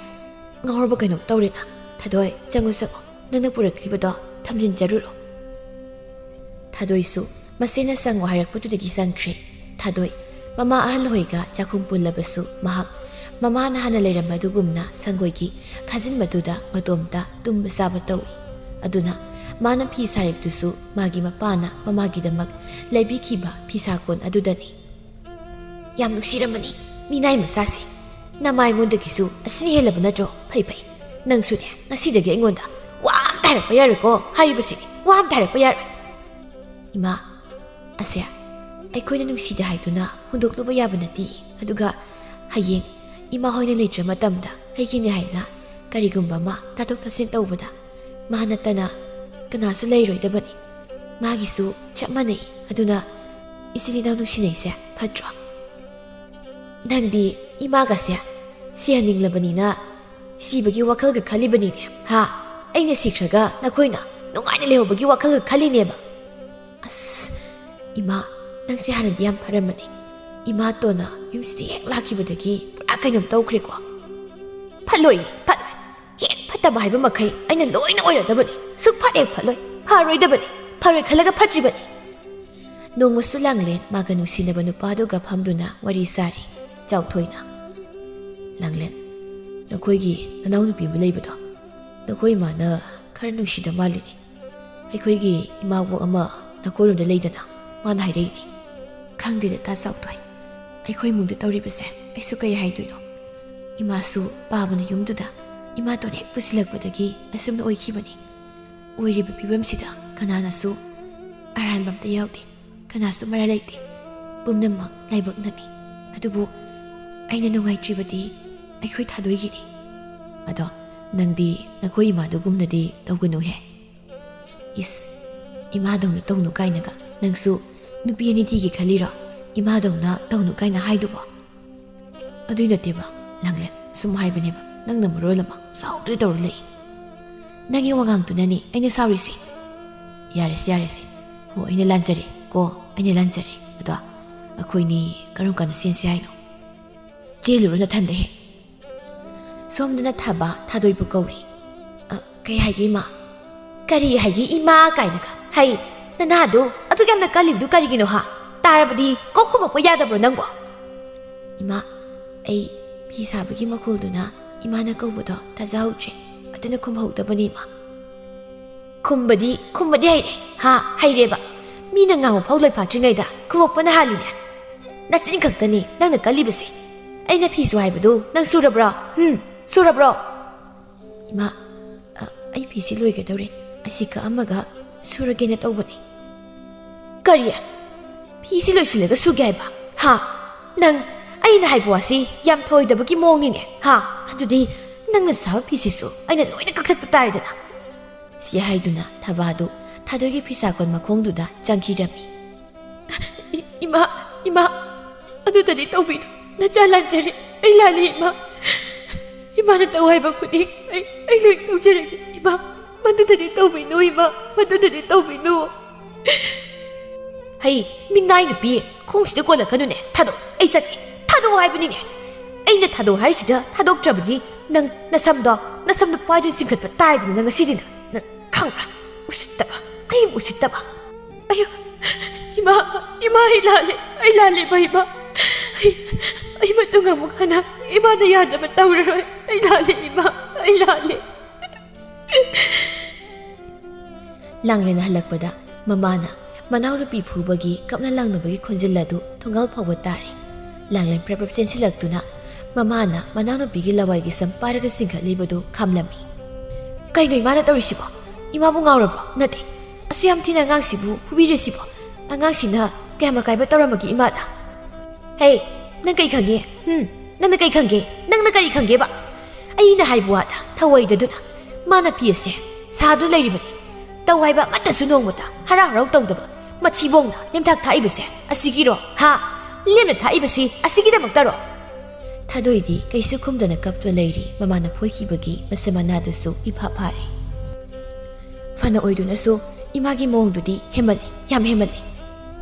ꯉꯥꯎꯔꯕ ꯀꯩꯅꯣꯝ ꯇꯧꯔꯦꯅ꯫ ꯊꯥꯗꯣꯏ, ꯆꯪꯉꯨ ꯆꯪꯉꯨ, ꯅꯪꯅ ꯄꯨꯔꯛꯂꯤꯕꯗꯣ ꯊꯝꯖꯤꯟꯖꯔꯨꯔꯣ꯫" ꯊꯥꯗꯣꯏꯁꯨ ꯃꯆꯦꯅ ꯆꯪꯉꯨ ꯍꯥꯏꯔꯛꯄꯗꯨꯗꯒꯤ ꯆꯪꯈ꯭ꯔꯦ꯫ ꯊꯥꯗꯣꯏ ꯃꯃꯥ ꯑꯍꯜ ꯍꯣꯏꯒ ꯆꯥꯛꯈꯨꯝ ꯄꯨꯜꯂꯕꯁꯨ ꯃꯍꯥꯛ ꯃꯃꯥꯅ ꯍꯥꯟꯅ ꯂꯩꯔꯝꯕ ꯑꯗꯨꯒꯨꯝꯅ ꯁꯪꯒꯣꯏꯒꯤ ꯈꯥꯖꯤꯟꯕꯗꯨꯗ ꯃꯇꯣꯝꯇ ꯇꯨꯝꯕ ꯆꯥꯕ ꯇꯧꯏ꯫ ꯑꯗꯨꯅ ꯃꯥꯅ ꯐꯤ ꯁꯥꯔꯤꯕꯗꯨꯁꯨ ꯃꯥꯒꯤ ꯃꯄꯥꯅ ꯃꯃꯥꯒꯤꯗꯃꯛ ꯂꯩꯕꯤꯈꯤꯕ ꯐꯤꯁꯥꯀꯣꯟ ꯑꯗꯨꯗꯅꯤ꯫ "ꯌꯥꯝ ꯅꯨꯡꯁꯤꯔꯝꯕꯅꯤ ꯃꯤꯅꯥꯏ ꯃꯆꯥꯁꯦ꯫ ꯅꯃꯥꯏꯉꯣꯟꯗꯒꯤꯁꯨ ꯑꯁꯤꯅ ꯍꯦꯜꯂꯕ ꯅꯠꯇ꯭ꯔꯣ? ꯐꯩ ꯐꯩ꯫ ꯅꯪꯁꯨꯅꯦ, ꯉꯁꯤꯗꯒꯤ ꯑꯩꯉꯣꯟꯗ ꯋꯥ ꯑꯝꯇ ꯍꯥꯏꯔꯛꯄ ꯌꯥꯔꯣꯏꯀꯣ, ꯍꯥꯏꯔꯤꯕꯁꯤꯅꯤ, ꯋꯥ ꯑꯝꯇ ꯍꯥꯏꯔꯛꯄ ꯌꯥꯔꯣꯏ꯫" "ꯏꯃꯥ, ꯑꯁꯦ ꯑꯩꯈꯣꯏꯅ ꯅꯨꯡꯁꯤꯗꯦ ꯍꯥꯏꯗꯨꯅ ꯍꯨꯟꯗꯣꯛꯂꯨꯕ ꯌꯥꯕ ꯅꯠꯇꯦ꯫ ꯑꯗꯨꯒ ꯍꯌꯦꯡ ꯏꯃꯥ ꯍꯣꯏꯅ ꯂꯩꯇ꯭ꯔ ꯃꯇꯝꯗ ꯑꯩꯒꯤꯅꯦ ꯍꯥꯏꯅ ꯀꯔꯤꯒꯨꯝꯕ ꯑꯃ ꯇꯥꯊꯣꯛ ꯇꯥꯁꯤꯟ ꯇꯧꯕꯗ ꯃꯥ ꯅꯠꯇꯅ ꯀꯅꯥꯁꯨ ꯂꯩꯔꯣꯏꯗꯕꯅꯤ꯫ ꯃꯥꯒꯤꯁꯨ ꯆꯞ ꯃꯥꯟꯅꯩ꯫ ꯑꯗꯨꯅ ꯏꯆꯤꯜ ꯏꯅꯥꯎ ꯅꯨꯡꯁꯤꯅꯩꯁꯦ ꯐꯠꯇ꯭ꯔꯣ? ꯅꯪꯗꯤ ꯏꯃꯥꯒꯁꯦ ꯁꯤꯍꯟꯅꯤꯡꯂꯕꯅꯤꯅ ꯁꯤꯕꯒꯤ ꯋꯥꯈꯜꯒ ꯈꯜꯂꯤꯕꯅꯤꯅꯦ, ꯍꯥ? ꯑꯩꯅ ꯁꯤꯈ꯭ꯔꯒ ꯅꯈꯣꯏꯅ ꯅꯨꯡꯉꯥꯏꯅ ꯂꯩꯍꯧꯕꯒꯤ ꯋꯥꯈꯜꯒ ꯈꯜꯂꯤꯅꯦꯕ꯫ ꯑꯁ, ꯏꯃꯥ, ꯅꯪꯁꯦ ꯍꯥꯟꯅꯗꯤ ꯌꯥꯝ ꯐꯔꯝꯕꯅꯦ꯫ ꯏꯃꯥꯇꯣꯟꯅ ꯌꯨꯝꯁꯤꯗ ꯍꯦꯛ ꯂꯥꯛꯈꯤꯕꯗꯒꯤ ꯄꯨꯔꯥ ꯀꯩꯅꯣꯝ ꯇꯧꯈ꯭ꯔꯦꯀꯣ꯫" "ꯐꯠꯂꯣꯏ, ꯐꯠꯂꯣꯏ꯫ ꯍꯦꯛ ꯐꯠꯇꯕ ꯍꯥꯏꯕ ꯃꯈꯩ ꯑꯩꯅ ꯂꯣꯏꯅ ꯑꯣꯏꯔꯗꯕꯅꯤ꯫ ꯁꯨꯛꯐꯠ ꯍꯦꯛ ꯐꯠꯂꯣꯏ꯫ ꯐꯔꯣꯏꯗꯕꯅꯤ꯫ ꯐꯔꯣꯏ ꯈꯜꯂꯒ ꯐꯠꯇ꯭ꯔꯤꯕꯅꯤ꯫" ꯅꯣꯡꯃꯁꯨ ꯂꯥꯡꯂꯦꯟ ꯃꯥꯒ ꯅꯨꯡꯁꯤꯅꯕ ꯅꯨꯄꯥꯗꯨꯒ ꯐꯝꯗꯨꯅ ꯋꯥꯔꯤ ꯁꯥꯔꯤ꯫ ꯆꯥꯎꯊꯣꯏꯅ, "ꯂꯥꯡꯂꯦꯟ, ꯅꯈꯣꯏꯒꯤ ꯅꯅꯥꯎꯅꯨꯄꯤ ꯑꯃ ꯂꯩꯕꯗꯣ, ꯅꯈꯣꯏ ꯏꯃꯥꯅ ꯈꯔ ꯅꯨꯡꯁꯤꯗ ꯃꯥꯜꯂꯤꯅꯦ꯫ ꯑꯩꯈꯣꯏꯒꯤ ꯏꯃꯥꯕꯣꯛ ꯑꯃ ꯅꯈꯣꯏꯔꯣꯝꯗ ꯂꯩꯗꯅ, ꯃꯥꯅ ꯍꯥꯏꯔꯛꯏꯅꯦ꯫" "ꯈꯪꯗꯦꯗ ꯇꯥ ꯆꯥꯎꯊꯣꯏ, ꯑꯩꯈꯣꯏ ꯏꯃꯨꯡꯗ ꯇꯧꯔꯤꯕꯁꯦ ꯑꯩꯁꯨ ꯀꯩ ꯍꯥꯏꯗꯣꯏꯅꯣ꯫ ꯏꯃꯥꯁꯨ ꯄꯥꯕꯅ ꯌꯨꯝꯗꯨꯗ, ꯏꯃꯥꯇꯣꯟ ꯍꯦꯛ ꯄꯨꯁꯤꯜꯂꯛꯄꯗꯒꯤ ꯑꯁꯨꯝꯅ ꯑꯣꯏꯈꯤꯕꯅꯤ꯫ ꯑꯣꯏꯔꯤꯕ ꯐꯤꯕꯝꯁꯤꯗ ꯀꯅꯥꯅꯁꯨ ꯑꯔꯥꯟꯕ ꯑꯝꯇ ꯌꯥꯎꯗꯦ, ꯀꯅꯥꯁꯨ ꯃꯔꯥꯜ ꯂꯩꯇꯦ꯫ ꯄꯨꯝꯅꯃꯛ ꯂꯥꯏꯕꯛꯅꯅꯤ꯫ ꯑꯗꯨꯕꯨ ꯑꯩꯅ ꯅꯨꯡꯉꯥꯏꯇ꯭ꯔꯤꯕꯗꯤ ꯑꯩꯈꯣꯏ ꯊꯥꯗꯣꯏꯒꯤꯅꯤ꯫ ꯑꯗꯣ ꯅꯪꯗꯤ ꯅꯈꯣꯏ ꯏꯃꯥꯗꯨꯒꯨꯝꯅꯗꯤ ꯇꯧꯒꯅꯨꯍꯦ꯫" "ꯏꯁ, ꯏꯃꯥꯗꯧꯅ ꯇꯧꯅꯨ ꯀꯥꯏꯅꯒ, ꯅꯪꯁꯨ ꯅꯨꯄꯤ ꯑꯅꯤ ꯊꯤꯒꯦ ꯈꯜꯂꯤꯔꯣ? ꯏꯃꯥꯗꯧꯅ ꯇꯧꯅꯨ ꯀꯥꯏꯅ ꯍꯥꯏꯗꯨꯕꯣ?" "ꯑꯗꯨꯏ ꯅꯠꯇꯦꯕ, ꯂꯥꯡꯂꯦꯟ, ꯁꯨꯝ ꯍꯥꯏꯕꯅꯦꯕ, ꯅꯪꯅ ꯃꯔꯣꯜ ꯑꯃ ꯁꯥꯎꯗꯣꯏ ꯇꯧꯔ ꯂꯩ꯫ ꯅꯪꯒꯤ ꯋꯥꯉꯥꯡꯗꯨꯅꯅꯦ ꯑꯩꯅ ꯁꯥꯎꯔꯤꯁꯦ꯫" "ꯌꯥꯔꯦꯁꯦ, ꯌꯥꯔꯦꯁꯦ꯫ ꯍꯣ, ꯑꯩꯅ ꯂꯥꯟꯖꯔꯦ ꯀꯣ, ꯑꯩꯅ ꯂꯥꯟꯖꯔꯦ꯫ ꯑꯗꯣ ꯑꯩꯈꯣꯏꯅꯤ ꯀꯔꯝ ꯀꯥꯟꯗ ꯆꯦꯟꯁꯤ ꯍꯥꯏꯅꯣ? ꯆꯦꯜꯂꯨꯔꯣ ꯅꯊꯟꯗ ꯍꯦꯛ꯫" ꯁꯣꯝꯗꯅ ꯊꯥꯕ ꯊꯥꯗꯣꯏꯕꯨ ꯀꯧꯔꯤ꯫ "ꯑ, ꯀꯩ ꯍꯥꯏꯒꯦ ꯏꯃꯥ? ꯀꯔꯤ ꯍꯥꯏꯒꯦ ꯏꯃꯥ ꯀꯥꯏꯅꯒ? ꯍꯩ, ꯅꯅꯥꯗꯣ ꯑꯗꯨꯛ ꯌꯥꯝꯅ ꯀꯜꯂꯤꯕꯗꯨ ꯀꯔꯤꯒꯤꯅꯣ ꯍꯥ? ꯇꯥꯔꯕꯗꯤ ꯀꯣꯛ ꯈꯨꯝꯃꯛꯄ ꯌꯥꯗꯕ꯭ꯔꯣ ꯅꯪꯕꯣ?" "ꯏꯃꯥ, ꯑꯩ ꯐꯤ ꯁꯥꯕꯒꯤ ꯃꯈꯣꯜꯗꯨꯅ ꯏꯃꯥꯅ ꯀꯧꯕꯗꯣ ꯇꯥꯖꯍꯧꯗ꯭ꯔꯦ, ꯑꯗꯨꯅ ꯈꯨꯝꯍꯧꯗꯕꯅꯤ ꯏꯃꯥ꯫" "ꯈꯨꯝꯕꯗꯤ, ꯈꯨꯝꯕꯗꯤ ꯍꯩꯔꯦ ꯍꯥ? ꯍꯩꯔꯦꯕ꯫ ꯃꯤꯅ ꯉꯥꯡꯕ ꯐꯥꯎ ꯂꯣꯏꯐꯥꯠꯇ꯭ꯔꯤꯉꯩꯗ ꯈꯨꯝꯃꯛꯄꯅ ꯍꯥꯜꯂꯤꯅꯦ꯫ ꯅꯆꯤꯟ ꯈꯛꯇꯅꯤ ꯅꯪꯅ ꯀꯜꯂꯤꯕꯁꯦ꯫ ꯑꯩꯅ ꯐꯤꯁꯨ ꯍꯥꯏꯕꯗꯨ ꯅꯪ ꯁꯨꯔꯕ꯭ꯔꯣ? ꯍꯨꯝ, ꯁꯨꯔꯕ꯭ꯔꯣ?" "ꯏꯃꯥ, ꯑ, ꯑꯩ ꯐꯤꯁꯤ ꯂꯣꯏꯒꯗꯧꯔꯦ꯫ ꯑꯁꯤ ꯀꯛꯑꯝꯃꯒ ꯁꯨꯔꯒꯦꯅ ꯇꯧꯕꯅꯤ꯫" "ꯀꯔꯤ? ꯐꯤꯁꯤ ꯂꯣꯏꯁꯤꯜꯂꯒ ꯁꯨꯒꯦ ꯍꯥꯏꯕ? ꯍꯥ? ꯅꯪ ꯑꯩꯅ ꯍꯥꯏꯕ ꯋꯥꯁꯤ ꯌꯥꯝ ꯊꯧꯑꯣꯏꯗꯕꯒꯤ ꯃꯑꯣꯡꯅꯤꯅꯦ, ꯍꯥ? ꯑꯗꯨꯗꯤ ꯅꯪꯅ ꯁꯥꯕ ꯐꯤꯁꯤꯁꯨ ꯑꯩꯅ ꯂꯣꯏꯅ ꯀꯛꯊꯠꯄ ꯇꯥꯔꯦꯗꯅ꯫" ꯁꯤ ꯍꯥꯏꯗꯨꯅ ꯊꯕꯥꯗꯨ ꯊꯥꯗꯣꯏꯒꯤ ꯐꯤꯁꯥꯀꯣꯟ ꯃꯈꯣꯡꯗꯨꯗ ꯆꯪꯈꯤꯔꯝꯃꯤ꯫ "ꯏ-, ꯏꯃꯥ, ꯏꯃꯥ, ꯑꯗꯨꯗꯗꯤ ꯇꯧꯕꯤꯅꯨ꯫ ꯅꯆꯥ ꯂꯥꯟꯖꯔꯦ꯫ ꯑꯩ ꯂꯥꯜꯂꯤ ꯏꯃꯥ꯫ ꯏꯃꯥꯅ ꯇꯧ ꯍꯥꯏꯕ ꯈꯨꯗꯤꯡ ꯑꯩ, ꯑꯩ ꯂꯣꯏ ꯇꯧꯖꯔꯒꯦ ꯏꯃꯥ꯫ ꯃꯗꯨꯗꯗꯤ ꯇꯧꯕꯤꯅꯨ ꯏꯃꯥ, ꯃꯗꯨꯗꯗꯤ ꯇꯧꯕꯤꯅꯨ꯫" "ꯍꯩ, ꯃꯤꯅꯥꯏ ꯅꯨꯄꯤ, ꯈꯣꯡꯁꯤꯗ ꯀꯣꯜꯂꯛꯀꯅꯨꯅꯦ꯫ ꯊꯥꯗꯣꯛ, ꯑꯩ ꯆꯠꯀꯦ꯫ ꯊꯥꯗꯣꯛꯑꯣ ꯍꯥꯏꯕꯅꯤꯅꯦ꯫ ꯑꯩꯅ ꯊꯥꯗꯣꯛꯑꯣ ꯍꯥꯏꯔꯤꯁꯤꯗ ꯊꯥꯗꯣꯛꯇ꯭ꯔꯕꯗꯤ ꯅꯪ ꯅꯁꯝꯗꯣ, ꯅꯁꯝꯗꯣ ꯄꯥꯏꯗꯨꯅ ꯆꯤꯡꯈꯠꯄ ꯇꯥꯔꯦꯗꯅ ꯅꯪ ꯉꯁꯤꯗꯤ ꯅꯪ, ꯅꯪ ꯈꯪꯕ꯭ꯔꯥ? ꯎꯁꯤꯠꯇꯕ, ꯑꯩꯕꯨ ꯎꯁꯤꯠꯇꯕ꯫" "ꯑꯌꯣ, ꯏꯃꯥ, ꯏꯃꯥ, ꯑꯩ ꯂꯥꯜꯂꯦ, ꯑꯩ ꯂꯥꯜꯂꯦ ꯏꯃꯥ, ꯏꯃꯥ, ꯑꯩ, ꯑꯩ ꯃꯇꯨꯡ ꯑꯃꯨꯛ ꯍꯟꯅ ꯏꯃꯥꯅ ꯌꯥꯗꯕ ꯇꯧꯔꯔꯣꯏ꯫ ꯑꯩ ꯂꯥꯜꯂꯦ ꯏꯃꯥ, ꯑꯩ ꯂꯥꯜꯂꯦ꯫ ꯂꯥꯡꯂꯦꯟ ꯍꯜꯂꯛꯄꯗ ꯃꯃꯥꯅ ꯃꯅꯥꯎꯅꯨꯄꯤ ꯐꯨꯕꯒꯤ ꯀꯞꯅ ꯂꯥꯡꯅꯕꯒꯤ ꯈꯣꯟꯖꯦꯜ ꯑꯗꯨ ꯊꯣꯡꯒꯥꯜ ꯐꯥꯎꯕ ꯇꯥꯔꯦ꯫ ꯂꯥꯡꯂꯦꯟ ꯄ꯭ꯔꯞ ꯄ꯭ꯔꯞ ꯆꯦꯟꯁꯤꯜꯂꯛꯇꯨꯅ ꯃꯃꯥꯅ ꯃꯅꯥꯎꯅꯨꯄꯤꯒꯤ ꯂꯋꯥꯏꯒꯤ ꯁꯝ ꯄꯥꯏꯔꯒ ꯆꯤꯡꯈꯠꯂꯤꯕꯗꯨ ꯈꯥꯝꯂꯝꯃꯤ꯫ "ꯀꯩꯅꯣ ꯏꯃꯥꯅ ꯇꯧꯔꯤꯁꯤꯕꯣ? ꯏꯃꯥꯕꯨ ꯉꯥꯎꯔꯕꯣ? ꯅꯠꯇꯦ, ꯑꯁꯨ ꯌꯥꯝ ꯊꯤꯅ ꯑꯉꯥꯡꯁꯤꯕꯨ ꯐꯨꯕꯤꯔꯤꯁꯤꯕꯣ? ꯑꯉꯥꯡꯁꯤꯅ ꯀꯌꯥꯝ ꯑꯀꯥꯏꯕ ꯇꯧꯔꯝꯃꯒꯦ ꯏꯃꯥꯗ?" "ꯍꯦ, ꯅꯪ ꯀꯩ ꯈꯪꯒꯦ? ꯍꯨꯝ? ꯅꯪꯅ ꯀꯩ ꯈꯪꯒꯦ? ꯅꯪꯅ ꯀꯔꯤ ꯈꯪꯒꯦꯕ? ꯑꯩꯅ ꯍꯥꯏꯕ ꯋꯥꯗ ꯊꯧꯑꯣꯏꯗꯗꯨꯅ ꯃꯥꯅ ꯐꯤ ꯑꯁꯦ ꯁꯥꯗꯨꯅ ꯂꯩꯔꯤꯕꯅꯤ꯫ ꯇꯧ ꯍꯥꯏꯕ ꯑꯃꯠꯇꯁꯨ ꯅꯣꯡꯃꯇ ꯍꯔꯥꯎ ꯍꯔꯥꯎ ꯇꯧꯗꯕ ꯃꯊꯤꯕꯣꯡꯅ ꯂꯦꯝꯊꯥꯛ ꯊꯥꯛꯏꯕꯁꯦ ꯑꯁꯤꯒꯤꯔꯣ? ꯍꯥ? ꯂꯦꯝꯅ ꯊꯥꯛꯏꯕꯁꯤ ꯑꯁꯤꯒꯤꯗꯃꯛꯇꯔꯣ?" ꯊꯥꯗꯣꯏꯗꯤ ꯀꯩꯁꯨ ꯈꯨꯝꯗꯅ ꯀꯞꯇꯨꯅ ꯂꯩꯔꯤ꯫ ꯃꯃꯥꯅ ꯐꯣꯏꯈꯤꯕꯒꯤ ꯃꯁꯝ ꯃꯅꯥꯗꯨꯁꯨ ꯏꯐꯥ ꯐꯥꯔꯦ꯫ ꯐꯅ ꯑꯣꯏꯗꯨꯅꯁꯨ ꯏꯃꯥꯒꯤ ꯃꯑꯣꯡꯗꯨꯗꯤ ꯍꯦꯟꯃꯜꯂꯤ, ꯌꯥꯝ ꯍꯦꯟꯃꯜꯂꯤ꯫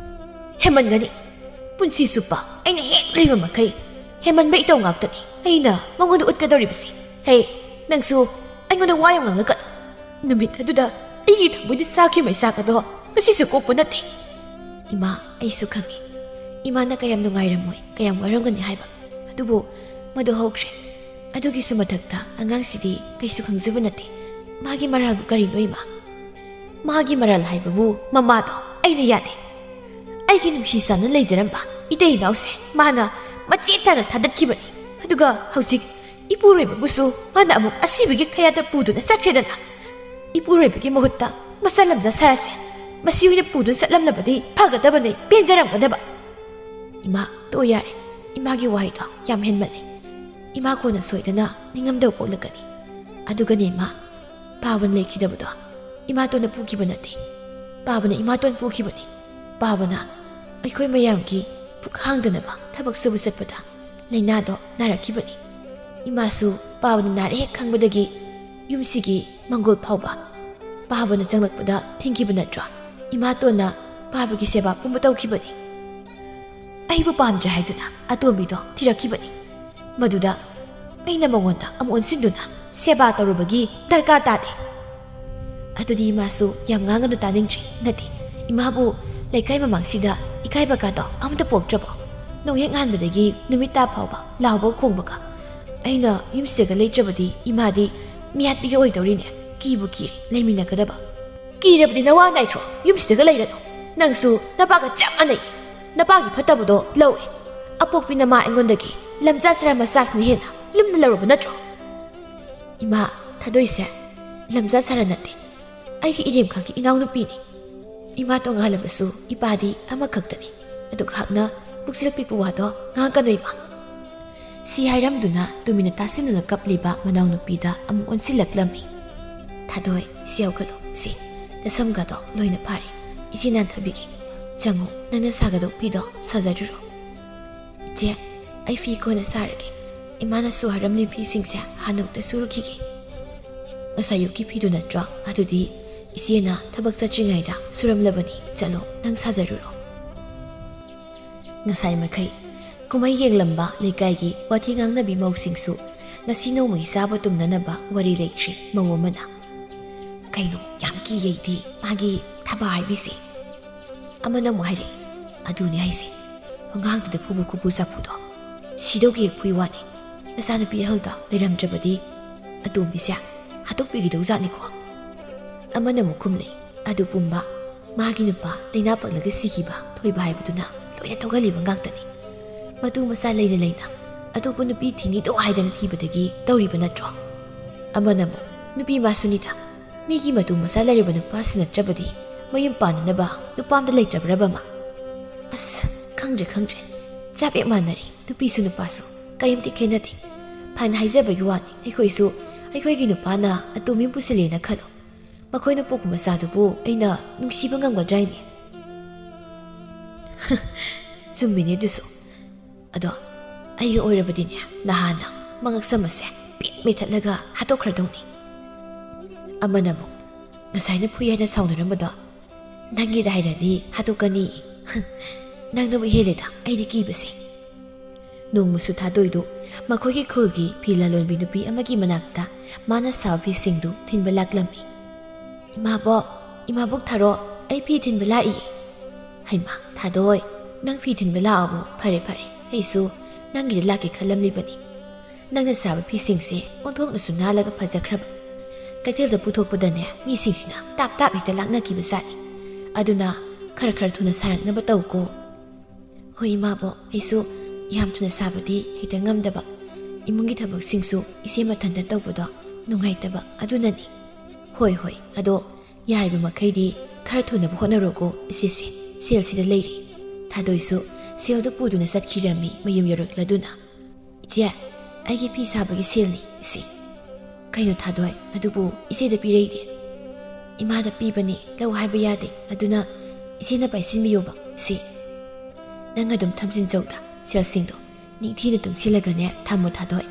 ꯍꯦꯟꯃꯟꯒꯅꯤ꯫ ꯄꯨꯟꯁꯤ ꯆꯨꯞꯄ ꯑꯩꯅ ꯍꯦꯛ ꯂꯩꯕ ꯃꯈꯩ ꯍꯦꯟꯃꯟꯕ ꯏꯇꯧ ꯉꯥꯛꯇꯅꯤ ꯑꯩꯅ ꯃꯉꯣꯟꯗ ꯎꯠꯀꯗꯧꯔꯤꯕꯁꯤ꯫ ꯍꯦ, ꯅꯪꯁꯨ ꯑꯩꯉꯣꯟꯗ ꯋꯥ ꯌꯥꯝ ꯉꯥꯡꯂꯛꯀꯅꯨ꯫ ꯅꯨꯃꯤꯠ ꯑꯗꯨꯗ ꯑꯩꯒꯤ ꯊꯃꯣꯏꯗ ꯆꯥꯈꯤꯕ ꯃꯩꯆꯥꯛ ꯑꯗꯣ ꯉꯁꯤꯁꯨ ꯀꯣꯛꯄ ꯅꯠꯇꯦ꯫ ꯏꯃꯥ, ꯑꯩꯁꯨ ꯈꯪꯏ꯫ ꯏꯃꯥꯅ ꯀꯌꯥꯝ ꯅꯨꯡꯉꯥꯏꯔꯝꯃꯣꯏ, ꯀꯌꯥꯝ ꯋꯥꯔꯝꯒꯅꯤ ꯍꯥꯏꯕ꯫ ꯑꯗꯨꯕꯨ ꯃꯗꯨ ꯍꯧꯈ꯭ꯔꯦ꯫ ꯑꯗꯨꯒꯤꯁꯨ ꯃꯊꯛꯇ ꯑꯉꯥꯡꯁꯤꯗꯤ ꯀꯩꯁꯨ ꯈꯪꯖꯕ ꯅꯠꯇꯦ꯫ ꯃꯥꯒꯤ ꯃꯔꯥꯜꯕꯨ ꯀꯔꯤꯅꯣ ꯏꯃꯥ? ꯃꯥꯒꯤ ꯃꯔꯥꯜ ꯍꯥꯏꯕꯕꯨ ꯃꯃꯥꯗꯣ ꯑꯩꯅ ꯌꯥꯗꯦ꯫ ꯑꯩꯒꯤ ꯅꯨꯡꯁꯤ ꯆꯥꯟꯅ ꯂꯩꯖꯔꯝꯕ ꯏꯇꯩ ꯏꯅꯥꯎꯁꯦ ꯃꯥꯅ ꯃꯆꯦꯠ ꯇꯥꯅ ꯊꯥꯗꯠꯈꯤꯕꯅꯤ꯫ ꯑꯗꯨꯒ ꯍꯧꯖꯤꯛ ꯏꯄꯨꯔꯣꯏꯕꯕꯨꯁꯨ ꯃꯥꯅ ꯑꯃꯨꯛ ꯑꯁꯤꯕꯒꯤ ꯈꯌꯥꯠꯇ ꯄꯨꯗꯨꯅ ꯆꯠꯈ꯭ꯔꯦꯗꯅ꯫ ꯏꯄꯨꯔꯣꯏꯕꯒꯤ ꯃꯍꯨꯠꯇ ꯃꯆꯥ ꯂꯝꯖꯥ ꯁꯥꯔꯥꯁꯦ ꯃꯁꯤ ꯑꯣꯏꯅ ꯄꯨꯗꯨꯅ ꯆꯠꯂꯝꯂꯕꯗꯤ ꯐꯒꯗꯕꯅꯦ, ꯄꯦꯟꯖꯔꯝꯒꯗꯕ꯫ ꯏꯃꯥ, ꯇꯣꯛꯑꯣ ꯌꯥꯔꯦ꯫ ꯏꯃꯥꯒꯤ ꯋꯥꯍꯩꯗꯣ ꯌꯥꯝ ꯍꯦꯟꯃꯜꯂꯦ꯫ ꯏꯃꯥ ꯀꯣꯟꯅ ꯁꯣꯏꯗꯅ ꯅꯤꯡꯉꯝꯗꯕ ꯄꯣꯛꯂꯛꯀꯅꯤ꯫ ꯑꯗꯨꯒꯅꯦ ꯏꯃꯥ, ꯄꯥꯕꯟ ꯂꯩꯈꯤꯗꯕꯗꯣ ꯏꯃꯥꯇꯣꯟꯅ ꯄꯨꯈꯤꯕ ꯅꯠꯇꯦ꯫ ꯄꯥꯕꯅ ꯏꯃꯥꯇꯣꯟ ꯄꯨꯈꯤꯕꯅꯤ꯫ ꯄꯥꯕꯅ ꯑꯩꯈꯣꯏ ꯃꯌꯥꯝꯒꯤ ꯄꯨꯛ ꯍꯥꯡꯗꯅꯕ ꯊꯕꯛ ꯁꯨꯕ ꯆꯠꯄꯗ ꯂꯥꯏꯅꯥꯗꯣ ꯅꯥꯔꯛꯈꯤꯕꯅꯤ꯫ ꯏꯃꯥꯁꯨ ꯄꯥꯕꯅ ꯅꯥꯔꯦ ꯍꯦꯛ ꯈꯪꯕꯗꯒꯤ ꯌꯨꯝꯁꯤꯒꯤ ꯃꯪꯒꯣꯜ ꯐꯥꯎꯕ ꯄꯥꯕꯅ ꯆꯪꯂꯛꯄꯗ ꯊꯤꯡꯈꯤꯕ ꯅꯠꯇ꯭ꯔꯣ? ꯏꯃꯥꯇꯣꯟꯅ ꯄꯥꯕꯒꯤ ꯁꯦꯕꯥ ꯄꯨꯝꯕ ꯇꯧꯈꯤꯕꯅꯤ꯫ ꯑꯩꯕꯨ ꯄꯥꯝꯗ꯭ꯔꯦ ꯍꯥꯏꯗꯨꯅ ꯑꯇꯣꯝꯕꯤꯗꯣ ꯊꯤꯔꯛꯈꯤꯕꯅꯤ꯫ ꯃꯗꯨꯗ ꯑꯩꯅ ꯃꯉꯣꯟꯗ ꯑꯃꯨꯛ ꯑꯣꯟꯁꯤꯟꯗꯨꯅ ꯁꯦꯕꯥ ꯇꯧꯔꯨꯕꯒꯤ ꯗꯔꯀꯥꯔ ꯇꯥꯗꯦ꯫ ꯑꯗꯨꯗꯤ ꯏꯃꯥꯁꯨ ꯌꯥꯝ ꯉꯥꯡꯒꯅꯨ, ꯇꯥꯅꯤꯡꯗ꯭ꯔꯦ꯫ ꯅꯠꯇꯦ, ꯏꯃꯥꯕꯨ ꯂꯩꯀꯥꯏ ꯃꯃꯥꯡꯁꯤꯗ ꯏꯀꯥꯏꯕ ꯀꯥꯗꯣ ꯑꯃꯇ ꯄꯣꯛꯇ꯭ꯔꯕꯣ? ꯅꯣꯡ ꯍꯦꯛ ꯉꯥꯟꯕꯗꯒꯤ ꯅꯨꯃꯤꯠ ꯇꯥ ꯐꯥꯎꯕ ꯂꯥꯎꯕ ꯈꯣꯡꯕꯒ꯫ ꯑꯩꯅ ꯌꯨꯝꯁꯤꯗꯒ ꯂꯩꯇ꯭ꯔꯕꯗꯤ ꯏꯃꯥꯗꯤ ꯃꯤꯍꯥꯠꯄꯤꯒ ꯑꯣꯏꯗꯧꯔꯤꯅꯦ꯫ ꯀꯤꯕꯨ ꯀꯤꯔꯦ ꯂꯩꯃꯤꯟꯅꯒꯗꯕ꯫ ꯀꯤꯔꯕꯗꯤ ꯅꯋꯥ ꯅꯥꯏꯈ꯭ꯔꯣ, ꯌꯨꯝꯁꯤꯗꯒ ꯂꯩꯔꯅꯨ꯫ ꯅꯪꯁꯨ ꯅꯄꯥꯒ ꯆꯞ ꯃꯥꯟꯅꯩ꯫ ꯅꯄꯥꯒꯤ ꯐꯠꯇꯕꯗꯣ ꯂꯧꯏ꯫ ꯑꯄꯣꯛꯄꯤ ꯅꯃꯥ ꯑꯩꯉꯣꯟꯗꯒꯤ ꯂꯝꯖꯥ ꯁꯔꯥ ꯃꯆꯥꯁꯤꯅ ꯍꯦꯟꯅ ꯂꯨꯝꯅ ꯂꯧꯔꯕ ꯅꯠꯇ꯭ꯔꯣ? ꯏꯃꯥ, ꯊꯥꯗꯣꯏꯁꯦ ꯂꯝꯖꯥ ꯁꯔꯥ ꯅꯠꯇꯦ꯫ ꯑꯩꯒꯤ ꯏꯔꯦꯝꯈꯥꯒꯤ ꯏꯅꯥꯎꯅꯨꯄꯤꯅꯤ꯫ ꯏꯃꯥ ꯇꯣꯉꯥꯜꯂꯕꯁꯨ ꯏꯄꯥꯗꯤ ꯑꯃꯈꯛꯇꯅꯤ꯫ ꯑꯗꯨꯒ ꯍꯛꯅ ꯄꯨꯛꯆꯦꯜ ꯄꯤꯛꯄ ꯋꯥꯗꯣ ꯉꯥꯡꯒꯅꯨ ꯏꯃꯥ꯫ ꯁꯤ ꯍꯥꯏꯔꯝꯗꯨꯅ ꯇꯨꯃꯤꯟꯅ ꯇꯥꯁꯤꯟꯗꯨꯅ ꯀꯞꯂꯤꯕ ꯃꯅꯥꯎꯅꯨꯄꯤꯗ ꯑꯃꯨꯛ ꯑꯣꯟꯁꯤꯜꯂꯛꯂꯝꯃꯤ꯫ ꯊꯥꯗꯣꯏ, ꯁꯤ ꯍꯧꯒꯠꯂꯨ, ꯁꯤ ꯅꯁꯝꯒꯗꯣ ꯂꯣꯏꯅ ꯐꯥꯔꯦ꯫ ꯏꯆꯦ ꯅꯥꯟꯊꯕꯤꯒꯦ꯫ ꯆꯪꯉꯨ, ꯅꯪꯅ ꯁꯥꯒꯗꯧ ꯐꯤꯗꯣ ꯁꯥꯖꯔꯨꯔꯣ꯫ ꯏꯆꯦ, ꯑꯩ ꯐꯤ ꯀꯣꯟꯅ ꯁꯥꯔꯒꯦ꯫ ꯏꯃꯥꯅꯁꯨ ꯍꯥꯏꯔꯝꯂꯤ ꯐꯤꯁꯤꯡꯁꯦ ꯍꯥꯟꯅ ꯑꯃꯨꯛꯇ ꯁꯨꯔꯨꯈꯤꯒꯦ꯫ ꯉꯁꯥꯏ ꯑꯌꯨꯛꯀꯤ ꯐꯤꯗꯨ ꯅꯠꯇ꯭ꯔꯣ? ꯑꯗꯨꯗꯤ ꯏꯆꯦꯅ ꯊꯕꯛ ꯆꯠꯇ꯭ꯔꯤꯉꯩꯗ ꯁꯨꯔꯝꯂꯕꯅꯤ꯫ ꯆꯠꯂꯣ, ꯅꯪ ꯁꯥꯖꯔꯨꯔꯣ꯫ ꯉꯁꯥꯏ ꯃꯈꯩ ꯀꯨꯝꯍꯩ ꯌꯦꯡꯂꯝꯕ ꯂꯩꯀꯥꯏꯒꯤ ꯋꯥꯊꯤ ꯉꯥꯡꯅꯕꯤ ꯃꯧꯁꯤꯡꯁꯨ ꯉꯁꯤ ꯅꯣꯡꯃꯒꯤ ꯆꯥꯕ ꯇꯨꯝꯅꯅꯕ ꯋꯥꯔꯤ ꯂꯩꯈ꯭ꯔꯦ꯫ ꯃꯧ ꯑꯃꯅ, "ꯀꯩꯅꯣ, ꯌꯥꯝ ꯀꯤꯌꯦ ꯑꯩꯗꯤ ꯃꯥꯒꯤ ꯊꯕꯥ ꯍꯥꯏꯕꯤꯁꯦ"꯫ ꯑꯃꯅ ꯑꯃꯨꯛ ꯍꯥꯏꯔꯛꯏ, "ꯑꯗꯨꯅꯤ ꯍꯥꯏꯁꯦ, ꯑꯉꯥꯡꯗꯨꯗ ꯐꯨꯕ ꯈꯨꯐꯨ ꯆꯥꯐꯨꯗꯣ ꯁꯤꯗꯧꯒꯤ ꯍꯦꯛ ꯐꯨꯏ ꯋꯥꯅꯤ꯫ ꯅꯆꯥꯅꯨꯄꯤ ꯑꯍꯜꯗꯣ ꯂꯩꯔꯝꯗ꯭ꯔꯕꯗꯤ ꯑꯇꯣꯝꯕꯤꯁꯦ ꯍꯥꯠꯇꯣꯛꯄꯤꯒꯗꯧ ꯖꯥꯠꯅꯤꯀꯣ"꯫ ꯑꯃꯅ ꯑꯃꯨꯛ ꯈꯨꯝꯂꯛꯏ, "ꯑꯗꯨ ꯄꯨꯝꯕ ꯃꯥꯒꯤ ꯅꯨꯄꯥ ꯂꯩꯅꯥ ꯄꯛꯂꯒ ꯁꯤꯈꯤꯕ ꯊꯣꯏꯕ ꯍꯥꯏꯕꯗꯨꯅ ꯂꯣꯏꯅ ꯊꯣꯛꯍꯜꯂꯤꯕ ꯉꯥꯛꯇꯅꯤ꯫ ꯃꯇꯨ ꯃꯆꯥ ꯂꯩꯅ ꯂꯩꯅ ꯑꯇꯣꯞꯄ ꯅꯨꯄꯤ ꯊꯤꯅꯤꯗꯣ ꯍꯥꯏꯗꯅ ꯊꯤꯕꯗꯒꯤ ꯇꯧꯔꯤꯕ ꯅꯠꯇ꯭ꯔꯣ?" ꯑꯃꯅ ꯑꯃꯨꯛ, "ꯅꯨꯄꯤ ꯃꯥꯁꯨꯅꯤꯗ, ꯃꯤꯒꯤ ꯃꯇꯨ ꯃꯆꯥ ꯂꯩꯔꯕ ꯅꯨꯄꯥꯁꯤ ꯅꯠꯇ꯭ꯔꯕꯗꯤ ꯃꯌꯨꯝ ꯄꯥꯟꯅꯅꯕ ꯅꯨꯄꯥ ꯑꯝꯇ ꯂꯩꯇ꯭ꯔꯕ꯭ꯔꯕ ꯃꯥ? ꯑꯁ, ꯈꯪꯗ꯭ꯔꯦ, ꯈꯪꯗ꯭ꯔꯦ꯫ ꯆꯞ ꯍꯦꯛ ꯃꯥꯟꯅꯔꯦ, ꯅꯨꯄꯤꯁꯨ ꯅꯨꯄꯥꯁꯨ ꯀꯔꯤꯝꯇ ꯈꯦꯠꯅꯗꯦ꯫ ꯐꯅ ꯍꯥꯏꯖꯕꯒꯤ ꯋꯥꯅꯤ, ꯑꯩꯈꯣꯏꯁꯨ ꯑꯩꯈꯣꯏꯒꯤ ꯅꯨꯄꯥꯅ ꯑꯇꯣꯝꯕꯤ ꯑꯃ ꯄꯨꯁꯤꯜꯂꯦꯅ ꯈꯜꯂꯣ꯫ ꯃꯈꯣꯏꯅ ꯄꯣꯛꯄ ꯃꯆꯥꯗꯨꯕꯨ ꯑꯩꯅ ꯅꯨꯡꯁꯤꯕ ꯉꯝꯒꯗ꯭ꯔꯥ ꯍꯥꯏꯅꯦ?" ꯆꯨꯝꯃꯤꯅꯦ ꯑꯗꯨꯁꯨ꯫ ꯑꯗꯣ ꯑꯩꯒ ꯑꯣꯏꯔꯕꯗꯤꯅꯦ, ꯅꯍꯥꯟꯅ ꯃꯉꯛꯁꯝ ꯑꯁꯦ ꯄꯤꯛ ꯃꯦꯊꯠꯂꯒ ꯍꯥꯠꯇꯣꯛꯈ꯭ꯔꯗꯧꯅꯤ꯫ ꯑꯃꯅ ꯑꯃꯨꯛ, "ꯉꯁꯥꯏꯅ ꯐꯨꯏ ꯍꯥꯏꯅ ꯁꯥꯎꯅꯔꯝꯕꯗꯣ ꯅꯪꯒꯤꯗ ꯍꯥꯏꯔꯗꯤ ꯍꯥꯠꯇꯣꯛꯀꯅꯤ꯫ ꯅꯪꯅꯕꯨ ꯍꯦꯜꯂꯦꯗ ꯑꯩꯗꯤ ꯀꯤꯕꯁꯦ"꯫ ꯅꯣꯡꯃꯁꯨ ꯊꯥꯗꯣꯏꯗꯨ ꯃꯈꯣꯏꯒꯤ ꯈꯨꯜꯒꯤ ꯐꯤ ꯂꯂꯣꯟꯕꯤ ꯅꯨꯄꯤ ꯑꯃꯒꯤ ꯃꯅꯥꯛꯇ ꯃꯥꯅ ꯁꯥꯕ ꯐꯤꯁꯤꯡꯗꯨ ꯊꯤꯟꯕ ꯂꯥꯛꯂꯝꯃꯤ꯫ "ꯏꯃꯥꯕꯣꯛ, ꯏꯃꯥꯕꯣꯛ ꯊꯥꯔꯣ, ꯑꯩ ꯐꯤ ꯊꯤꯟꯕ ꯂꯥꯛꯏ"꯫ "ꯍꯩꯃꯥ, ꯊꯥꯗꯣꯏ, ꯅꯪ ꯐꯤ ꯊꯤꯟꯕ ꯂꯥꯛꯑꯕꯣ? ꯐꯔꯦ ꯐꯔꯦ, ꯑꯩꯁꯨ ꯅꯪꯒꯤꯗ ꯂꯥꯛꯀꯦ ꯈꯜꯂꯝꯂꯤꯕꯅꯤ꯫ ꯅꯪꯅ ꯁꯥꯕ ꯐꯤꯁꯤꯡꯁꯦ ꯑꯣꯟꯊꯣꯛꯅꯁꯨ ꯅꯥꯜꯂꯒ ꯐꯖꯈ꯭ꯔꯕ꯫ ꯀꯩꯊꯦꯜꯗ ꯄꯨꯊꯣꯛꯄꯗꯅꯦ, ꯃꯤꯁꯤꯡꯁꯤꯅ ꯇꯥꯞ ꯇꯥꯞ ꯍꯦꯛꯇ ꯂꯥꯛꯅꯈꯤꯕ ꯖꯥꯠꯅꯤ꯫ ꯑꯗꯨꯅ ꯈꯔ ꯈꯔ ꯊꯨꯅ ꯁꯥꯔꯛꯅꯕ ꯇꯧꯀꯣ꯫ ꯍꯣꯏ ꯏꯃꯥꯕꯣꯛ, ꯑꯩꯁꯨ ꯌꯥꯝ ꯊꯨꯅ ꯁꯥꯕꯗꯤ ꯍꯦꯛꯇ ꯉꯝꯗꯕ꯫ ꯏꯃꯨꯡꯒꯤ ꯊꯕꯛꯁꯤꯡꯁꯨ ꯏꯆꯦ ꯃꯊꯟꯇ ꯇꯧꯕꯗꯣ ꯅꯨꯡꯉꯥꯏꯇꯕ ꯑꯗꯨꯅꯅꯤ꯫ ꯍꯣꯏ ꯍꯣꯏ, ꯑꯗꯣ ꯌꯥꯔꯤꯕ ꯃꯈꯩꯗꯤ ꯈꯔ ꯊꯨꯅꯕ ꯍꯣꯠꯅꯔꯣꯀꯣ ꯏꯆꯦꯁꯦ꯫ ꯁꯦꯜꯁꯤꯗ ꯂꯩꯔꯦ꯫ ꯊꯥꯗꯣꯏꯁꯨ ꯁꯦꯜꯗꯨ ꯄꯨꯗꯨꯅ ꯆꯠꯈꯤꯔꯝꯃꯤ ꯃꯌꯨꯝ ꯌꯧꯔꯛꯂꯗꯨꯅ꯫ "ꯏꯆꯦ, ꯑꯩꯒꯤ ꯐꯤ ꯁꯥꯕꯒꯤ ꯁꯦꯜꯅꯤ ꯏꯆꯦ꯫" "ꯀꯩꯅꯣ ꯊꯥꯗꯣꯏ, ꯑꯗꯨꯕꯨ ꯏꯆꯦꯗ ꯄꯤꯔꯛꯏꯗꯤ?" "ꯏꯃꯥꯗ ꯄꯤꯕꯅꯤ, ꯂꯧ ꯍꯥꯏꯕ ꯌꯥꯗꯦ, ꯑꯗꯨꯅ ꯏꯆꯦꯅ ꯄꯥꯏꯁꯤꯟꯕꯤꯌꯣꯕ ꯏꯆꯦ꯫" "ꯅꯪ ꯑꯗꯨꯝ ꯊꯝꯖꯤꯟꯖꯧꯗ ꯁꯦꯜꯁꯤꯡꯗꯣ, ꯅꯤꯡꯊꯤꯅ ꯇꯨꯡꯁꯤꯜꯂꯒꯅꯦ ꯊꯝꯃꯨ ꯊꯥꯗꯣꯏ꯫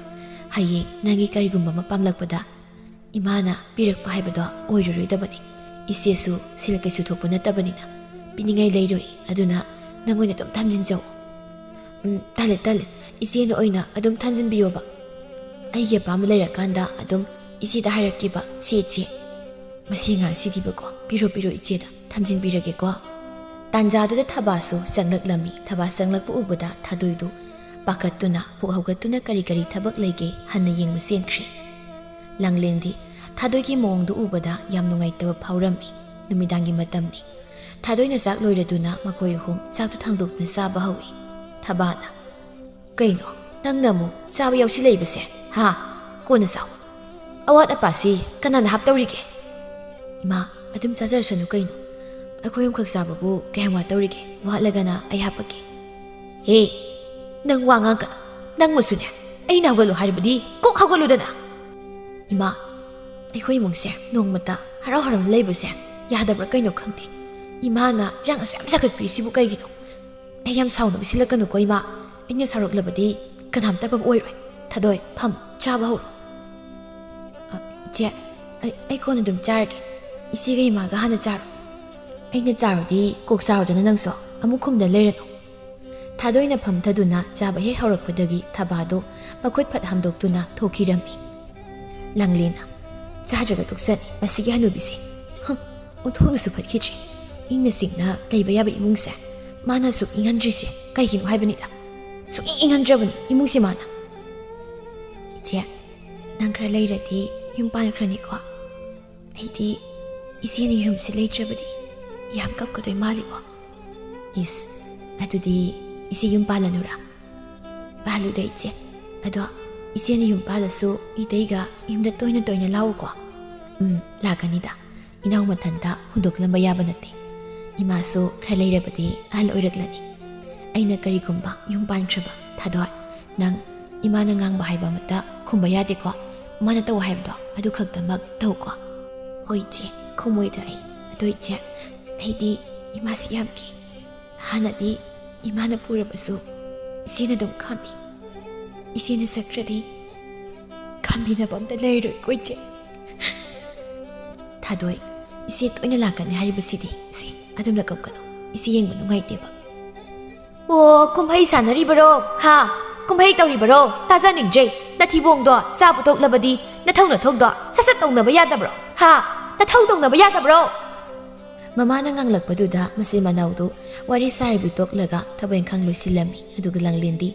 ꯍꯌꯦꯡ ꯅꯪꯒꯤ ꯀꯔꯤꯒꯨꯝꯕ ꯑꯃ ꯄꯥꯝꯂꯛꯄꯗ ꯏꯃꯥꯅ ꯄꯤꯔꯛꯄ ꯍꯥꯏꯕꯗꯣ ꯑꯣꯏꯔꯔꯣꯏꯗꯕꯅꯤ꯫ ꯏꯆꯦꯁꯨ ꯁꯦꯜ ꯀꯩꯁꯨ ꯊꯣꯛꯄ ꯅꯠꯇꯕꯅꯤꯅ ꯄꯤꯅꯤꯡꯉꯥꯏ ꯂꯩꯔꯣꯏ, ꯑꯗꯨꯅ ꯅꯪ ꯑꯣꯏꯅ ꯑꯗꯨꯝ ꯊꯝꯖꯤꯟꯖꯧ꯫" "ꯎꯝ, ꯇꯜꯂꯦ ꯇꯜꯂꯦ, ꯏꯆꯦꯅ ꯑꯣꯏꯅ ꯑꯗꯨꯝ ꯊꯝꯖꯤꯟꯕꯤꯌꯣꯕ꯫ ꯑꯩꯒꯤ ꯑꯄꯥꯝꯕ ꯂꯩꯔꯀꯥꯟꯗ ꯑꯗꯨꯝ ꯏꯆꯦꯗ ꯍꯥꯏꯔꯛꯀꯦꯕ ꯁꯦ ꯏꯆꯦ꯫" "ꯃꯁꯤ ꯑꯉꯥꯡꯁꯤꯗꯤꯕꯀꯣ, ꯄꯤꯔꯣ ꯄꯤꯔꯣ ꯏꯆꯦꯗ, ꯊꯝꯖꯤꯟꯕꯤꯔꯒꯦꯀꯣ꯫" ꯇꯥꯟꯖꯥꯗꯨꯗ ꯊꯕꯥꯁꯨ ꯆꯪꯂꯛꯂꯝꯃꯤ꯫ ꯊꯕꯥ ꯆꯪꯂꯛꯄ ꯎꯕꯗ ꯊꯥꯗꯣꯏꯗꯨ ꯄꯥꯈꯠꯇꯨꯅ ꯄꯨꯛ ꯍꯧꯒꯠꯇꯨꯅ ꯀꯔꯤ ꯀꯔꯤ ꯊꯕꯛ ꯂꯩꯒꯦ ꯍꯟꯅ ꯌꯦꯡꯕ ꯆꯦꯟꯈ꯭ꯔꯦ꯫ ꯂꯥꯡꯂꯦꯟꯗꯤ ꯊꯥꯗꯣꯏꯒꯤ ꯃꯑꯣꯡꯗꯨ ꯎꯕꯗ ꯌꯥꯝ ꯅꯨꯡꯉꯥꯏꯇꯕ ꯐꯥꯎꯔꯝꯃꯤ꯫ ꯅꯨꯃꯤꯗꯥꯡꯒꯤ ꯃꯇꯝꯅꯤ꯫ ꯊꯥꯗꯣꯏꯅ ꯆꯥꯛ ꯂꯣꯏꯔꯗꯨꯅ ꯃꯈꯣꯏ ꯑꯍꯨꯝ ꯆꯥꯛꯇꯨ ꯊꯥꯡꯗꯣꯛꯇꯨꯅ ꯆꯥꯕ ꯍꯧꯏ꯫ ꯊꯕꯥꯅ, "ꯀꯩꯅꯣ, ꯅꯪꯅ ꯑꯃꯨꯛ ꯆꯥꯕ ꯌꯥꯎꯁꯤꯜꯂꯛꯏꯕꯁꯦ? ꯍꯥ? ꯀꯣꯟꯅ ꯆꯥꯎ꯫ ꯑꯋꯥꯠ ꯑꯄꯥꯁꯤ ꯀꯅꯥꯅ ꯍꯥꯞꯇꯧꯔꯤꯒꯦ?" "ꯏꯃꯥ, ꯑꯗꯨꯝ ꯆꯥꯖꯔꯁꯅꯨ ꯀꯩꯅꯣ꯫ ꯑꯩꯈꯣꯏ ꯑꯍꯨꯝꯈꯛ ꯆꯥꯕꯕꯨ ꯀꯌꯥꯝ ꯋꯥꯠꯇꯧꯔꯤꯒꯦ? ꯋꯥꯠꯂꯒꯅ ꯑꯩ ꯍꯥꯞꯄꯛꯀꯦ꯫" "ꯍꯦ, ꯅꯪ ꯋꯥ ꯉꯥꯡꯒꯅꯨ꯫ ꯅꯪꯃꯁꯨꯅꯦ, ꯑꯩꯅ ꯍꯧꯒꯠꯂꯣ ꯍꯥꯏꯔꯕꯗꯤ ꯀꯣꯛ ꯍꯧꯒꯠꯂꯨꯗꯅ꯫" "ꯏꯃꯥ, ꯑꯩꯈꯣꯏ ꯏꯃꯨꯡꯁꯦ ꯅꯣꯡꯃꯇ ꯍꯔꯥꯎ ꯍꯔꯥꯎꯅ ꯂꯩꯕꯁꯦ ꯌꯥꯗꯕ꯭ꯔꯥ ꯀꯩꯅꯣ ꯈꯪꯗꯦ꯫ ꯏꯃꯥꯅ ꯏꯔꯥꯡ ꯑꯁꯨꯛ ꯌꯥꯝ ꯁꯥꯒꯠꯄꯤꯔꯤꯁꯤꯕꯨ ꯀꯩꯒꯤꯅꯣ? ꯑꯩ ꯌꯥꯝ ꯁꯥꯎꯅꯕ ꯁꯤꯜꯂꯛꯀꯅꯨꯀꯣ ꯏꯃꯥ꯫ ꯑꯩꯅ ꯁꯥꯎꯔꯛꯂꯕꯗꯤ ꯀꯅꯥꯝꯇ ꯑꯐꯕ ꯑꯣꯏꯔꯣꯏ꯫ ꯊꯥꯗꯣꯏ, ꯐꯝ, ꯆꯥꯕ ꯍꯧꯔꯣ꯫" "ꯑ, ꯏꯆꯦ, ꯑꯩ, ꯑꯩ ꯀꯣꯟꯅ ꯑꯗꯨꯝ ꯆꯥꯔꯒꯦ꯫ ꯏꯆꯦꯒ ꯏꯃꯥꯒ ꯍꯥꯟꯅ ꯆꯥꯔꯣ꯫ ꯑꯩꯅ ꯆꯥꯔꯨꯗꯤ ꯀꯣꯛ ꯆꯥꯔꯨꯗꯅ ꯅꯪꯁꯨ ꯑꯃꯨꯛ ꯈꯨꯝꯗ ꯂꯩꯔꯅꯨ꯫" ꯊꯥꯗꯣꯏꯅ ꯐꯝꯊꯗꯨꯅ ꯆꯥꯕ ꯍꯦꯛ ꯍꯧꯔꯛꯄꯗꯒꯤ ꯊꯕꯥꯗꯨ ꯃꯈꯨꯠ ꯐꯠ ꯍꯥꯝꯗꯣꯛꯇꯨꯅ ꯊꯣꯛꯈꯤꯔꯝꯃꯤ꯫ ꯂꯥꯡꯂꯦꯟꯅ, "ꯆꯥꯗ꯭ꯔꯒ ꯇꯣꯛꯆꯅꯤ ꯃꯁꯤꯒꯤ ꯍꯅꯨꯕꯤꯁꯦ꯫ ꯍꯨꯝ, ꯑꯣꯟꯊꯣꯛꯅꯁꯨ ꯐꯠꯈꯤꯗ꯭ꯔꯦ꯫ ꯏꯪꯅ ꯆꯤꯛꯅ ꯂꯩꯕ ꯌꯥꯕ ꯏꯃꯨꯡꯁꯦ ꯃꯥꯅ ꯁꯨꯛ ꯏꯪꯍꯟꯗ꯭ꯔꯤꯁꯦ ꯀꯩꯒꯤꯅꯣ ꯍꯥꯏꯕꯅꯤꯗ꯫ ꯁꯨꯛꯏꯪ ꯏꯪꯍꯟꯗ꯭ꯔꯕꯅꯤ ꯏꯃꯨꯡꯁꯦ ꯃꯥꯅ꯫ "ꯏꯆꯦ, ꯅꯪ ꯈꯔ ꯂꯩꯔꯗꯤ ꯌꯨꯝ ꯄꯥꯟꯈ꯭ꯔꯅꯤꯀꯣ? ꯑꯩꯗꯤ ꯏꯆꯦꯅ ꯌꯨꯝꯁꯦ ꯂꯩꯇ꯭ꯔꯕꯗꯤ ꯌꯥꯝ ꯀꯞꯀꯗꯣꯏ ꯃꯥꯜꯂꯤꯀꯣ?" "ꯏꯁ, ꯑꯗꯨꯗꯤ ꯏꯆꯦ ꯌꯨꯝ ꯄꯥꯜꯂꯅꯨꯔꯥ?" "ꯄꯥꯜꯂꯨꯗ ꯏꯆꯦ꯫ ꯑꯗꯣ ꯏꯆꯦꯅ ꯌꯨꯝ ꯄꯥꯜꯂꯁꯨ ꯏꯇꯩꯒ ꯌꯨꯝꯗ ꯇꯣꯏꯅ ꯇꯣꯏꯅ ꯂꯥꯛꯎꯀꯣ?" "ꯎꯝ, ꯂꯥꯛꯀꯅꯤꯗ꯫ ꯏꯅꯥꯎ ꯃꯊꯟꯇ ꯍꯨꯟꯗꯣꯛꯂꯝꯕ ꯌꯥꯕ ꯅꯠꯇꯦ꯫ ꯏꯃꯥꯁꯨ ꯈꯔ ꯂꯩꯔꯕꯗꯤ ꯑꯍꯜ ꯑꯣꯏꯔꯛꯂꯅꯤ꯫ ꯑꯩꯅ ꯀꯔꯤꯒꯨꯝꯕ ꯌꯨꯝ ꯄꯥꯟꯈ꯭ꯔꯕ, ꯊꯥꯗꯣꯏ, ꯅꯪ ꯏꯃꯥꯅ ꯉꯥꯡꯕ ꯍꯥꯏꯕ ꯑꯃꯠꯇ ꯈꯨꯝꯕ ꯌꯥꯗꯦꯀꯣ? ꯏꯃꯥꯅ ꯇꯧ ꯍꯥꯏꯕꯗꯣ ꯑꯗꯨ ꯈꯛꯇꯃꯛ ꯇꯧꯀꯣ?" "ꯍꯣꯏ ꯏꯆꯦ, ꯈꯨꯝꯃꯣꯏꯗ ꯑꯩ꯫ ꯑꯗꯣ ꯏꯆꯦ, ꯑꯩꯗꯤ ꯏꯃꯥꯁꯤ ꯌꯥꯝ ꯀꯤ꯫ ꯍꯥꯟꯅꯗꯤ ꯏꯃꯥꯅ ꯄꯨꯔꯕꯁꯨ ꯏꯆꯦꯅ ꯑꯗꯨꯝ ꯈꯥꯝꯃꯤ꯫ ꯏꯆꯦꯅ ꯆꯠꯈ꯭ꯔꯗꯤ ꯈꯥꯝꯕꯤꯅꯕ ꯑꯝꯇ ꯂꯩꯔꯣꯏꯀꯣ ꯏꯆꯦ?" "ꯊꯥꯗꯣꯏ, ꯏꯆꯦ ꯇꯣꯏꯅ ꯂꯥꯛꯀꯅꯤ ꯍꯥꯏꯔꯤꯕꯁꯤꯗꯤ꯫ ꯁꯤ, ꯑꯗꯨꯝꯅ ꯀꯞꯀꯅꯨ꯫ ꯏꯆꯦ ꯌꯦꯡꯕ ꯅꯨꯡꯉꯥꯏꯇꯦꯕ꯫" "ꯑꯣ, ꯀꯨꯝꯍꯩ ꯁꯥꯟꯅꯔꯤꯕꯔꯣ? ꯍꯥ? ꯀꯨꯝꯍꯩ ꯇꯧꯔꯤꯕꯔꯣ? ꯇꯥꯖꯅꯤꯡꯗ꯭ꯔꯦ꯫ ꯅꯊꯤꯕꯣꯡꯗꯣ ꯆꯥ ꯄꯨꯊꯣꯛꯂꯕꯗꯤ ꯅꯊꯧ ꯅꯊꯧꯗꯣ ꯁꯠ ꯁꯠ ꯇꯧꯅꯕ ꯌꯥꯗꯕ꯭ꯔꯣ? ꯍꯥ? ꯅꯊꯧ ꯇꯧꯅꯕ ꯌꯥꯗꯕ꯭ꯔꯣ?" ꯃꯃꯥꯅ ꯉꯥꯡꯂꯛꯄꯗꯨꯗ ꯃꯆꯤꯟ ꯃꯅꯥꯎꯗꯨ ꯋꯥꯔꯤ ꯁꯥꯔꯤꯕꯤ ꯇꯣꯛꯂꯒ ꯊꯕꯛ ꯏꯪꯈꯥꯡ ꯂꯣꯏꯁꯤꯜꯂꯝꯃꯤ꯫ ꯑꯗꯨꯒ ꯂꯥꯡꯂꯦꯟꯗꯤ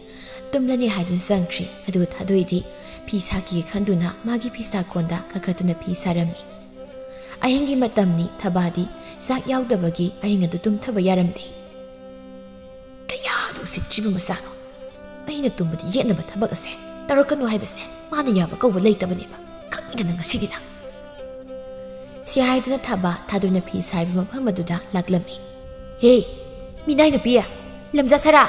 ꯇꯨꯝꯂꯅꯤ ꯍꯥꯏꯗꯨꯅ ꯆꯪꯈ꯭ꯔꯤ꯫ ꯑꯗꯨꯒ ꯊꯥꯗꯣꯏꯗꯤ ꯐꯤ ꯁꯥꯈꯤꯒꯦ ꯈꯟꯗꯨꯅ ꯃꯥꯒꯤ ꯐꯤ ꯁꯥꯀꯣꯟꯗ ꯀꯥꯈꯠꯇꯨꯅ ꯐꯤ ꯁꯥꯔꯝꯃꯤ꯫ ꯑꯍꯤꯡꯒꯤ ꯃꯇꯝꯅꯤ꯫ ꯊꯕꯥꯗꯤ ꯆꯥꯛ ꯌꯥꯎꯗꯕꯒꯤ ꯑꯍꯤꯡ ꯑꯗꯨ ꯇꯨꯝꯊꯕ ꯌꯥꯔꯝꯗꯦ꯫ "ꯀꯌꯥꯗ ꯎꯁꯤꯠꯇ꯭ꯔꯤꯕ ꯃꯆꯥꯅꯣ! ꯑꯩꯅ ꯇꯨꯝꯕꯗꯤ ꯌꯦꯠꯅꯕ ꯊꯕꯛ ꯑꯁꯦ ꯇꯧꯔꯛꯀꯅꯨ ꯍꯥꯏꯕꯁꯦ ꯃꯥꯅ ꯌꯥꯕ ꯀꯧꯕ ꯂꯩꯇꯕꯅꯦꯕ꯫ ꯈꯪꯉꯤꯗꯅ ꯉꯁꯤꯒꯤꯅ꯫" ꯁꯤ ꯍꯥꯏꯗꯨꯅ ꯊꯥꯕ ꯊꯥꯗꯣꯏꯅ ꯐꯤ ꯁꯥꯔꯤꯕ ꯃꯐꯝ ꯑꯗꯨꯗ ꯂꯥꯛꯂꯝꯃꯤ꯫ "ꯍꯦ, ꯃꯤꯅꯥꯏ ꯅꯨꯄꯤ! ꯂꯝꯖꯥ ꯁꯔꯥ!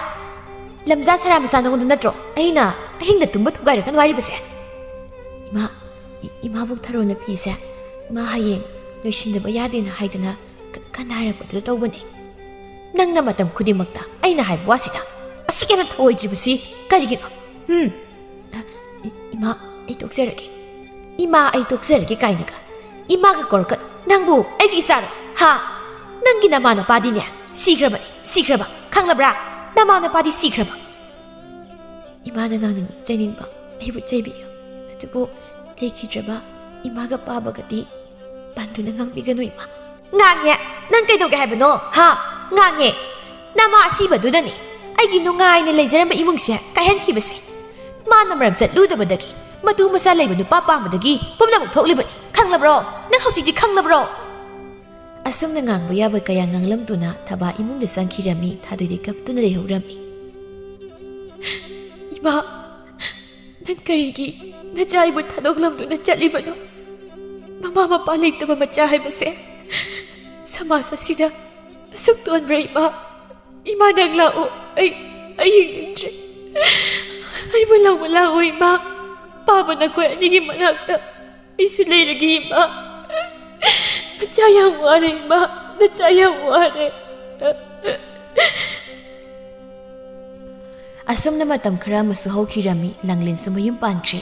ꯂꯝꯖꯥ ꯁꯔꯥ ꯃꯆꯥ ꯅꯉꯣꯟꯗ ꯅꯠꯇ꯭ꯔꯣ ꯑꯩꯅ ꯑꯍꯤꯡꯗ ꯇꯨꯝꯕ ꯊꯨꯒꯥꯏꯔꯛꯀꯅꯨ ꯍꯥꯏꯔꯤꯕꯁꯦ?" "ꯏꯃꯥ, ꯏ-, ꯏꯃꯥꯕꯣꯛ ꯊꯔꯣꯅ ꯐꯤꯁꯦ ꯃꯥ ꯍꯌꯦꯡ ꯂꯣꯏꯁꯤꯟꯗꯕ ꯌꯥꯗꯦꯅ ꯍꯥꯏꯗꯅ ꯀ-, ꯀꯟꯅ ꯍꯥꯏꯔꯛꯄꯗꯨꯗ ꯇꯧꯕꯅꯦ꯫ ꯅꯪꯅ ꯃꯇꯝ ꯈꯨꯗꯤꯡꯃꯛꯇ ꯑꯩꯅ ꯍꯥꯏꯕ ꯋꯥꯁꯤꯗ ꯑꯁꯨꯛ ꯌꯥꯝꯅ ꯊꯧꯑꯣꯏꯗ꯭ꯔꯤꯕꯁꯤ ꯀꯔꯤꯒꯤꯅꯣ? ꯍꯨꯝ? ꯑ, ꯏ-, ꯏꯃꯥ, ꯑꯩ ꯇꯣꯛꯆꯔꯒꯦ꯫ ꯏꯃꯥ, ꯑꯩ ꯇꯣꯛꯆꯔꯒꯦ ꯀꯥꯏꯅꯒ ꯏꯃꯥꯒ ꯀꯧꯔꯛꯀꯅꯨ꯫ ꯅꯪꯕꯨ ꯑꯩꯒꯤ ꯏꯆꯥꯔꯣ? ꯍꯥ? ꯅꯪꯒꯤ ꯅꯃꯥ ꯅꯄꯥꯗꯤꯅꯦ ꯁꯤꯈ꯭ꯔꯕꯅꯤ, ꯁꯤꯈ꯭ꯔꯕ꯫ ꯈꯪꯂꯕ꯭ꯔꯥ? ꯅꯃꯥ ꯅꯄꯥꯗꯤ ꯁꯤꯈ꯭ꯔꯕ꯫" ꯏꯃꯥꯅ ꯉꯥꯡꯅꯤꯡ ꯆꯩꯅꯤꯡꯕ ꯑꯩꯕꯨ ꯆꯩꯕꯤꯌꯨ, ꯑꯗꯨꯕꯨ ꯂꯩꯈꯤꯗ꯭ꯔꯕ ꯏꯃꯥꯒ ꯄꯥꯕꯒꯗꯤ ꯄꯟꯗꯨꯅ ꯉꯥꯡꯕꯤꯒꯅꯨ, ꯏꯃꯥ꯫ "ꯉꯥꯡꯉꯦ꯫ ꯅꯪ ꯀꯩꯗꯧꯒꯦ ꯍꯥꯏꯕꯅꯣ? ꯍꯥ? ꯉꯥꯡꯉꯦ꯫ ꯅꯃꯥ ꯑꯁꯤꯕꯗꯨꯅꯅꯦ ꯑꯩꯒꯤ ꯅꯨꯡꯉꯥꯏꯅ ꯂꯩꯖꯔꯝꯕ ꯏꯃꯨꯡꯁꯦ ꯀꯥꯏꯍꯟꯈꯤꯕꯁꯦ꯫ ꯃꯥꯅ ꯃꯔꯝ ꯆꯠꯂꯨꯗꯕꯗꯒꯤ, ꯃꯇꯨ ꯃꯆꯥ ꯂꯩꯕ ꯅꯨꯄꯥ ꯄꯥꯝꯕꯗꯒꯤ ꯄꯨꯝꯅꯃꯛ ꯊꯣꯛꯂꯤꯕꯅꯤ꯫ ꯈꯪꯂꯕ꯭ꯔꯣ? ꯅꯪ ꯍꯧꯖꯤꯛꯇꯤ ꯈꯪꯂꯕ꯭ꯔꯣ? ꯑꯁꯨꯝꯅ ꯉꯥꯡꯕ ꯌꯥꯕ ꯀꯌꯥ ꯉꯥꯡꯂꯝꯗꯨꯅ ꯊꯕꯥ ꯏꯃꯨꯡꯗ ꯆꯪꯈꯤꯔꯝꯃꯤ꯫ ꯊꯥꯗꯣꯏꯗꯤ ꯀꯞꯇꯨꯅ ꯂꯩꯍꯧꯔꯝꯃꯤ꯫ "ꯏꯃꯥ, ꯅꯪ ꯀꯔꯤꯒꯤ ꯅꯆꯥ ꯑꯩꯕꯨ ꯊꯥꯗꯣꯛꯂꯝꯗꯨꯅ ꯆꯠꯂꯤꯕꯅꯣ? ꯃꯃꯥ ꯃꯄꯥ ꯂꯩꯇꯕ ꯃꯆꯥ ꯍꯥꯏꯕꯁꯦ ꯁꯃꯥꯖ ꯑꯁꯤꯗ ꯑꯁꯨꯛ ꯇꯣꯟꯕ꯭ꯔꯥ ꯏꯃꯥ? ꯏꯃꯥ, ꯅꯪ ꯂꯥꯛꯑꯣ, ꯑꯩ, ꯑꯩ ꯍꯤꯡꯅꯤꯡꯗ꯭ꯔꯦ꯫ ꯑꯩꯕꯨ ꯂꯧꯕ ꯂꯥꯛꯑꯣ ꯏꯃꯥ꯫ ꯄꯥꯕ ꯅꯈꯣꯏ ꯑꯅꯤꯒꯤ ꯃꯅꯥꯛꯇ ꯑꯩꯁꯨ ꯂꯩꯔꯒꯦ ꯏꯃꯥ꯫ ꯅꯆꯥ ꯌꯥꯝ ꯋꯥꯔꯦ ꯏꯃꯥ, ꯅꯆꯥ ꯌꯥꯝ ꯋꯥꯔꯦ꯫" ꯑꯁꯨꯝꯅ ꯃꯇꯝ ꯈꯔ ꯑꯃꯁꯨ ꯍꯧꯈꯤꯔꯝꯃꯤ꯫ ꯂꯥꯡꯂꯦꯟꯁꯨ ꯃꯌꯨꯝ ꯄꯥꯟꯈ꯭ꯔꯦ꯫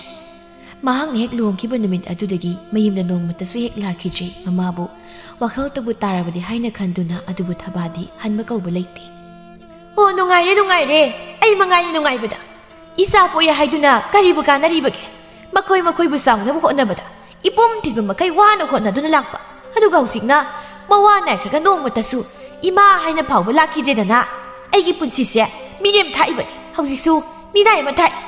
ꯃꯍꯥꯛꯅ ꯍꯦꯛ ꯂꯨꯍꯣꯡꯈꯤꯕ ꯅꯨꯃꯤꯠ ꯑꯗꯨꯗꯒꯤ ꯃꯌꯨꯝꯗ ꯅꯣꯡꯃꯇꯁꯨ ꯍꯦꯛ ꯂꯥꯛꯈꯤꯗ꯭ꯔꯦ꯫ ꯃꯃꯥꯕꯨ ꯋꯥꯈꯜꯇꯕꯨ ꯇꯥꯔꯕꯗꯤ ꯍꯥꯏꯅ ꯈꯟꯗꯨꯅ, ꯑꯗꯨꯕꯨ ꯊꯕꯥꯗꯤ ꯍꯟꯕ ꯀꯧꯕ ꯂꯩꯇꯦ꯫ "ꯑꯣ, ꯅꯨꯡꯉꯥꯏꯔꯦ, ꯅꯨꯡꯉꯥꯏꯔꯦ꯫ ꯑꯩ ꯃꯉꯥꯏꯔꯦ ꯅꯨꯡꯉꯥꯏꯕꯗ꯫ ꯏꯆꯥ ꯄꯣꯛꯑꯦ ꯍꯥꯏꯗꯨꯅ ꯀꯔꯤꯕꯨ ꯀꯥꯟꯅꯔꯤꯕꯒꯦ? ꯃꯈꯣꯏ ꯃꯈꯣꯏꯕꯨ ꯆꯥꯎꯅꯕ ꯍꯣꯠꯅꯕꯗ ꯏꯄꯨꯝ ꯊꯤꯟꯕ ꯃꯈꯩ ꯋꯥꯅ ꯍꯣꯠꯅꯗꯨꯅ ꯂꯥꯛꯄ꯫ ꯑꯗꯨꯒ ꯍꯧꯖꯤꯛꯅ ꯃꯋꯥ ꯅꯥꯏꯈ꯭ꯔꯒ ꯅꯣꯡꯃꯇꯁꯨ ꯏꯃꯥ ꯍꯥꯏꯅ ꯐꯥꯎꯕ ꯂꯥꯛꯈꯤꯗ꯭ꯔꯦꯗꯅ꯫ ꯑꯩꯒꯤ ꯄꯨꯟꯁꯤꯁꯦ ꯃꯤꯔꯦꯝ ꯊꯥꯛꯏꯕꯅꯤ꯫ ꯍꯧꯖꯤꯛꯁꯨ ꯃꯤꯅꯥꯏ ꯑꯃ ꯊꯥꯛꯏ꯫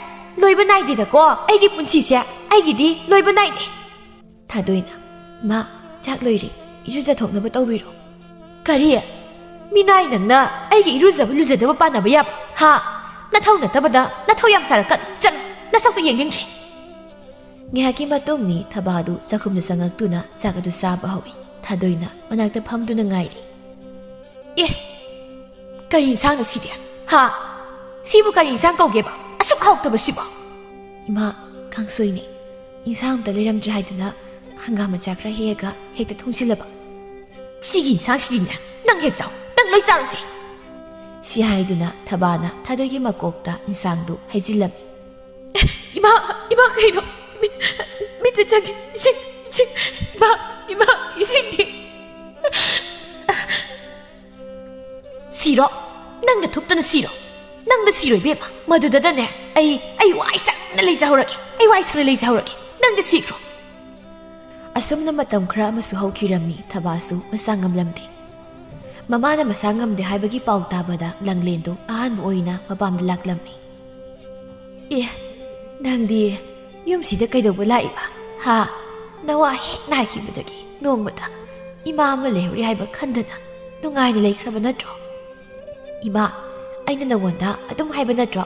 ꯂꯣꯏꯕ ꯅꯥꯏꯗꯦꯗꯀꯣ ꯑꯩꯒꯤ ꯄꯨꯟꯁꯤꯁꯦ꯫ ꯑꯩꯒꯤꯗꯤ ꯂꯣꯏꯕ ꯅꯥꯏꯗꯦ꯫" ꯊꯥꯗꯣꯏꯅ, "ꯏꯃꯥ, ꯆꯥꯛ ꯂꯣꯏꯔꯦ, ꯏꯔꯨꯖꯊꯣꯛꯅꯕ ꯇꯧꯕꯤꯔꯣ꯫" "ꯀꯔꯤ? ꯃꯤꯅꯥꯏ ꯅꯪꯅ ꯑꯩꯒꯤ ꯏꯔꯨꯖꯕ ꯂꯨꯖꯗꯕ ꯄꯥꯟꯅꯕ ꯌꯥꯕ? ꯍꯥ? ꯅꯊꯧ ꯅꯠꯇꯕꯗ ꯅꯊꯧ ꯌꯥꯝ ꯁꯥꯔꯛꯀꯅꯨ꯫ ꯆꯠꯂꯣ, ꯅꯁꯛꯇꯨ ꯌꯦꯡꯅꯤꯡꯗ꯭ꯔꯦ꯫" ꯉꯥꯏꯍꯥꯛꯀꯤ ꯃꯇꯨꯡꯅꯤ ꯊꯕꯥꯗꯨ ꯆꯥꯛꯈꯨꯝꯗ ꯆꯪꯉꯛꯇꯨꯅ ꯆꯥꯛ ꯑꯗꯨ ꯆꯥꯕ ꯍꯧꯏ꯫ ꯊꯥꯗꯣꯏꯅ ꯃꯅꯥꯛꯇ ꯐꯝꯗꯨꯅ ꯉꯥꯏꯔꯤ꯫ "ꯑꯦ, ꯀꯔꯤ ꯏꯟꯁꯥꯡꯅꯣ ꯁꯤꯗꯤ? ꯍꯥ? ꯁꯤꯕꯨ ꯀꯔꯤ ꯏꯟꯁꯥꯡ ꯀꯧꯒꯦꯕ? ꯑꯁꯨꯛ ꯍꯥꯎꯇꯕꯁꯤꯕꯣ?" "ꯏꯃꯥ, ꯀꯥꯡꯁꯣꯏꯅꯦ꯫ ꯏꯟꯁꯥꯡ ꯑꯝꯇ ꯂꯩꯔꯝꯗ꯭ꯔꯦ ꯍꯥꯏꯗꯨꯅ ꯍꯪꯒꯥꯝ ꯃꯆꯥ ꯈꯔ ꯍꯦꯛꯑꯒ ꯍꯦꯛꯇ ꯊꯣꯡꯖꯤꯜꯂꯕ꯫" "ꯁꯤꯒꯤ ꯏꯟꯁꯥꯡꯁꯤꯗꯤꯅꯦ, ꯅꯪ ꯍꯦꯛ ꯆꯥꯎ, ꯅꯪ ꯂꯣꯏ ꯆꯥꯔꯣꯁꯦ꯫" ꯁꯤ ꯍꯥꯏꯗꯨꯅ ꯊꯕꯥꯅ ꯊꯥꯗꯣꯏꯒꯤ ꯃꯀꯣꯛꯇ ꯏꯟꯁꯥꯡꯗꯨ ꯍꯩꯖꯤꯜꯂꯝꯃꯤ꯫ "ꯏꯃꯥ, ꯏꯃꯥ, ꯀꯩꯅꯣ? ꯃꯤꯠ, ꯃꯤꯠꯇ ꯆꯪꯉꯦ꯫ ꯏꯁꯤꯡ, ꯏꯁꯤꯡ꯫ ꯏꯃꯥ, ꯏꯃꯥ, ꯏꯁꯤꯡꯗꯤ꯫" "ꯁꯤꯔꯣ? ꯅꯪꯅ ꯊꯨꯞꯇꯅ ꯁꯤꯔꯣ? ꯅꯪꯅ ꯁꯤꯔꯣ ꯏꯕꯦꯝꯃ꯫ ꯃꯗꯨꯗꯅꯅꯦ ꯑꯩ, ꯑꯩ ꯋꯥꯏ ꯁꯪꯅ ꯂꯩꯖꯍꯧꯔꯒꯦ꯫ ꯑꯩ ꯋꯥꯏ ꯁꯪꯅ ꯂꯩꯖꯍꯧꯔꯒꯦ꯫ ꯅꯪꯅ ꯁꯤꯈ꯭ꯔꯣ꯫" ꯑꯁꯨꯝꯅ ꯃꯇꯝ ꯈꯔ ꯑꯃꯁꯨ ꯍꯧꯈꯤꯔꯝꯃꯤ꯫ ꯊꯕꯥꯁꯨ ꯃꯁꯥ ꯉꯝꯂꯝꯗꯦ꯫ ꯃꯃꯥꯅ ꯃꯁꯥ ꯉꯝꯗꯦ ꯍꯥꯏꯕꯒꯤ ꯄꯥꯎ ꯇꯥꯕꯗ ꯂꯥꯡꯂꯦꯟꯗꯨ ꯑꯍꯥꯟꯕ ꯑꯣꯏꯅ ꯃꯄꯥꯝꯗ ꯂꯥꯛꯂꯝꯃꯤ꯫ "ꯑꯦ, ꯅꯪꯗꯤ ꯌꯨꯝꯁꯤꯗ ꯀꯩꯗꯧꯕ ꯂꯥꯛꯏꯕ? ꯍꯥ? ꯅꯋꯥ ꯍꯦꯛ ꯅꯥꯈꯤꯕꯗꯒꯤ ꯅꯣꯡꯃꯗ ꯏꯃꯥ ꯑꯃ ꯂꯩꯍꯧꯔꯤ ꯍꯥꯏꯕ ꯈꯟꯗꯅ ꯅꯨꯡꯉꯥꯏꯅ ꯂꯩꯈ꯭ꯔꯕ ꯅꯠꯇ꯭ꯔꯣ? ꯏꯃꯥ, ꯑꯩꯅ ꯅꯉꯣꯟꯗ ꯑꯗꯨꯝ ꯍꯥꯏꯕ ꯅꯠꯇ꯭ꯔꯣ?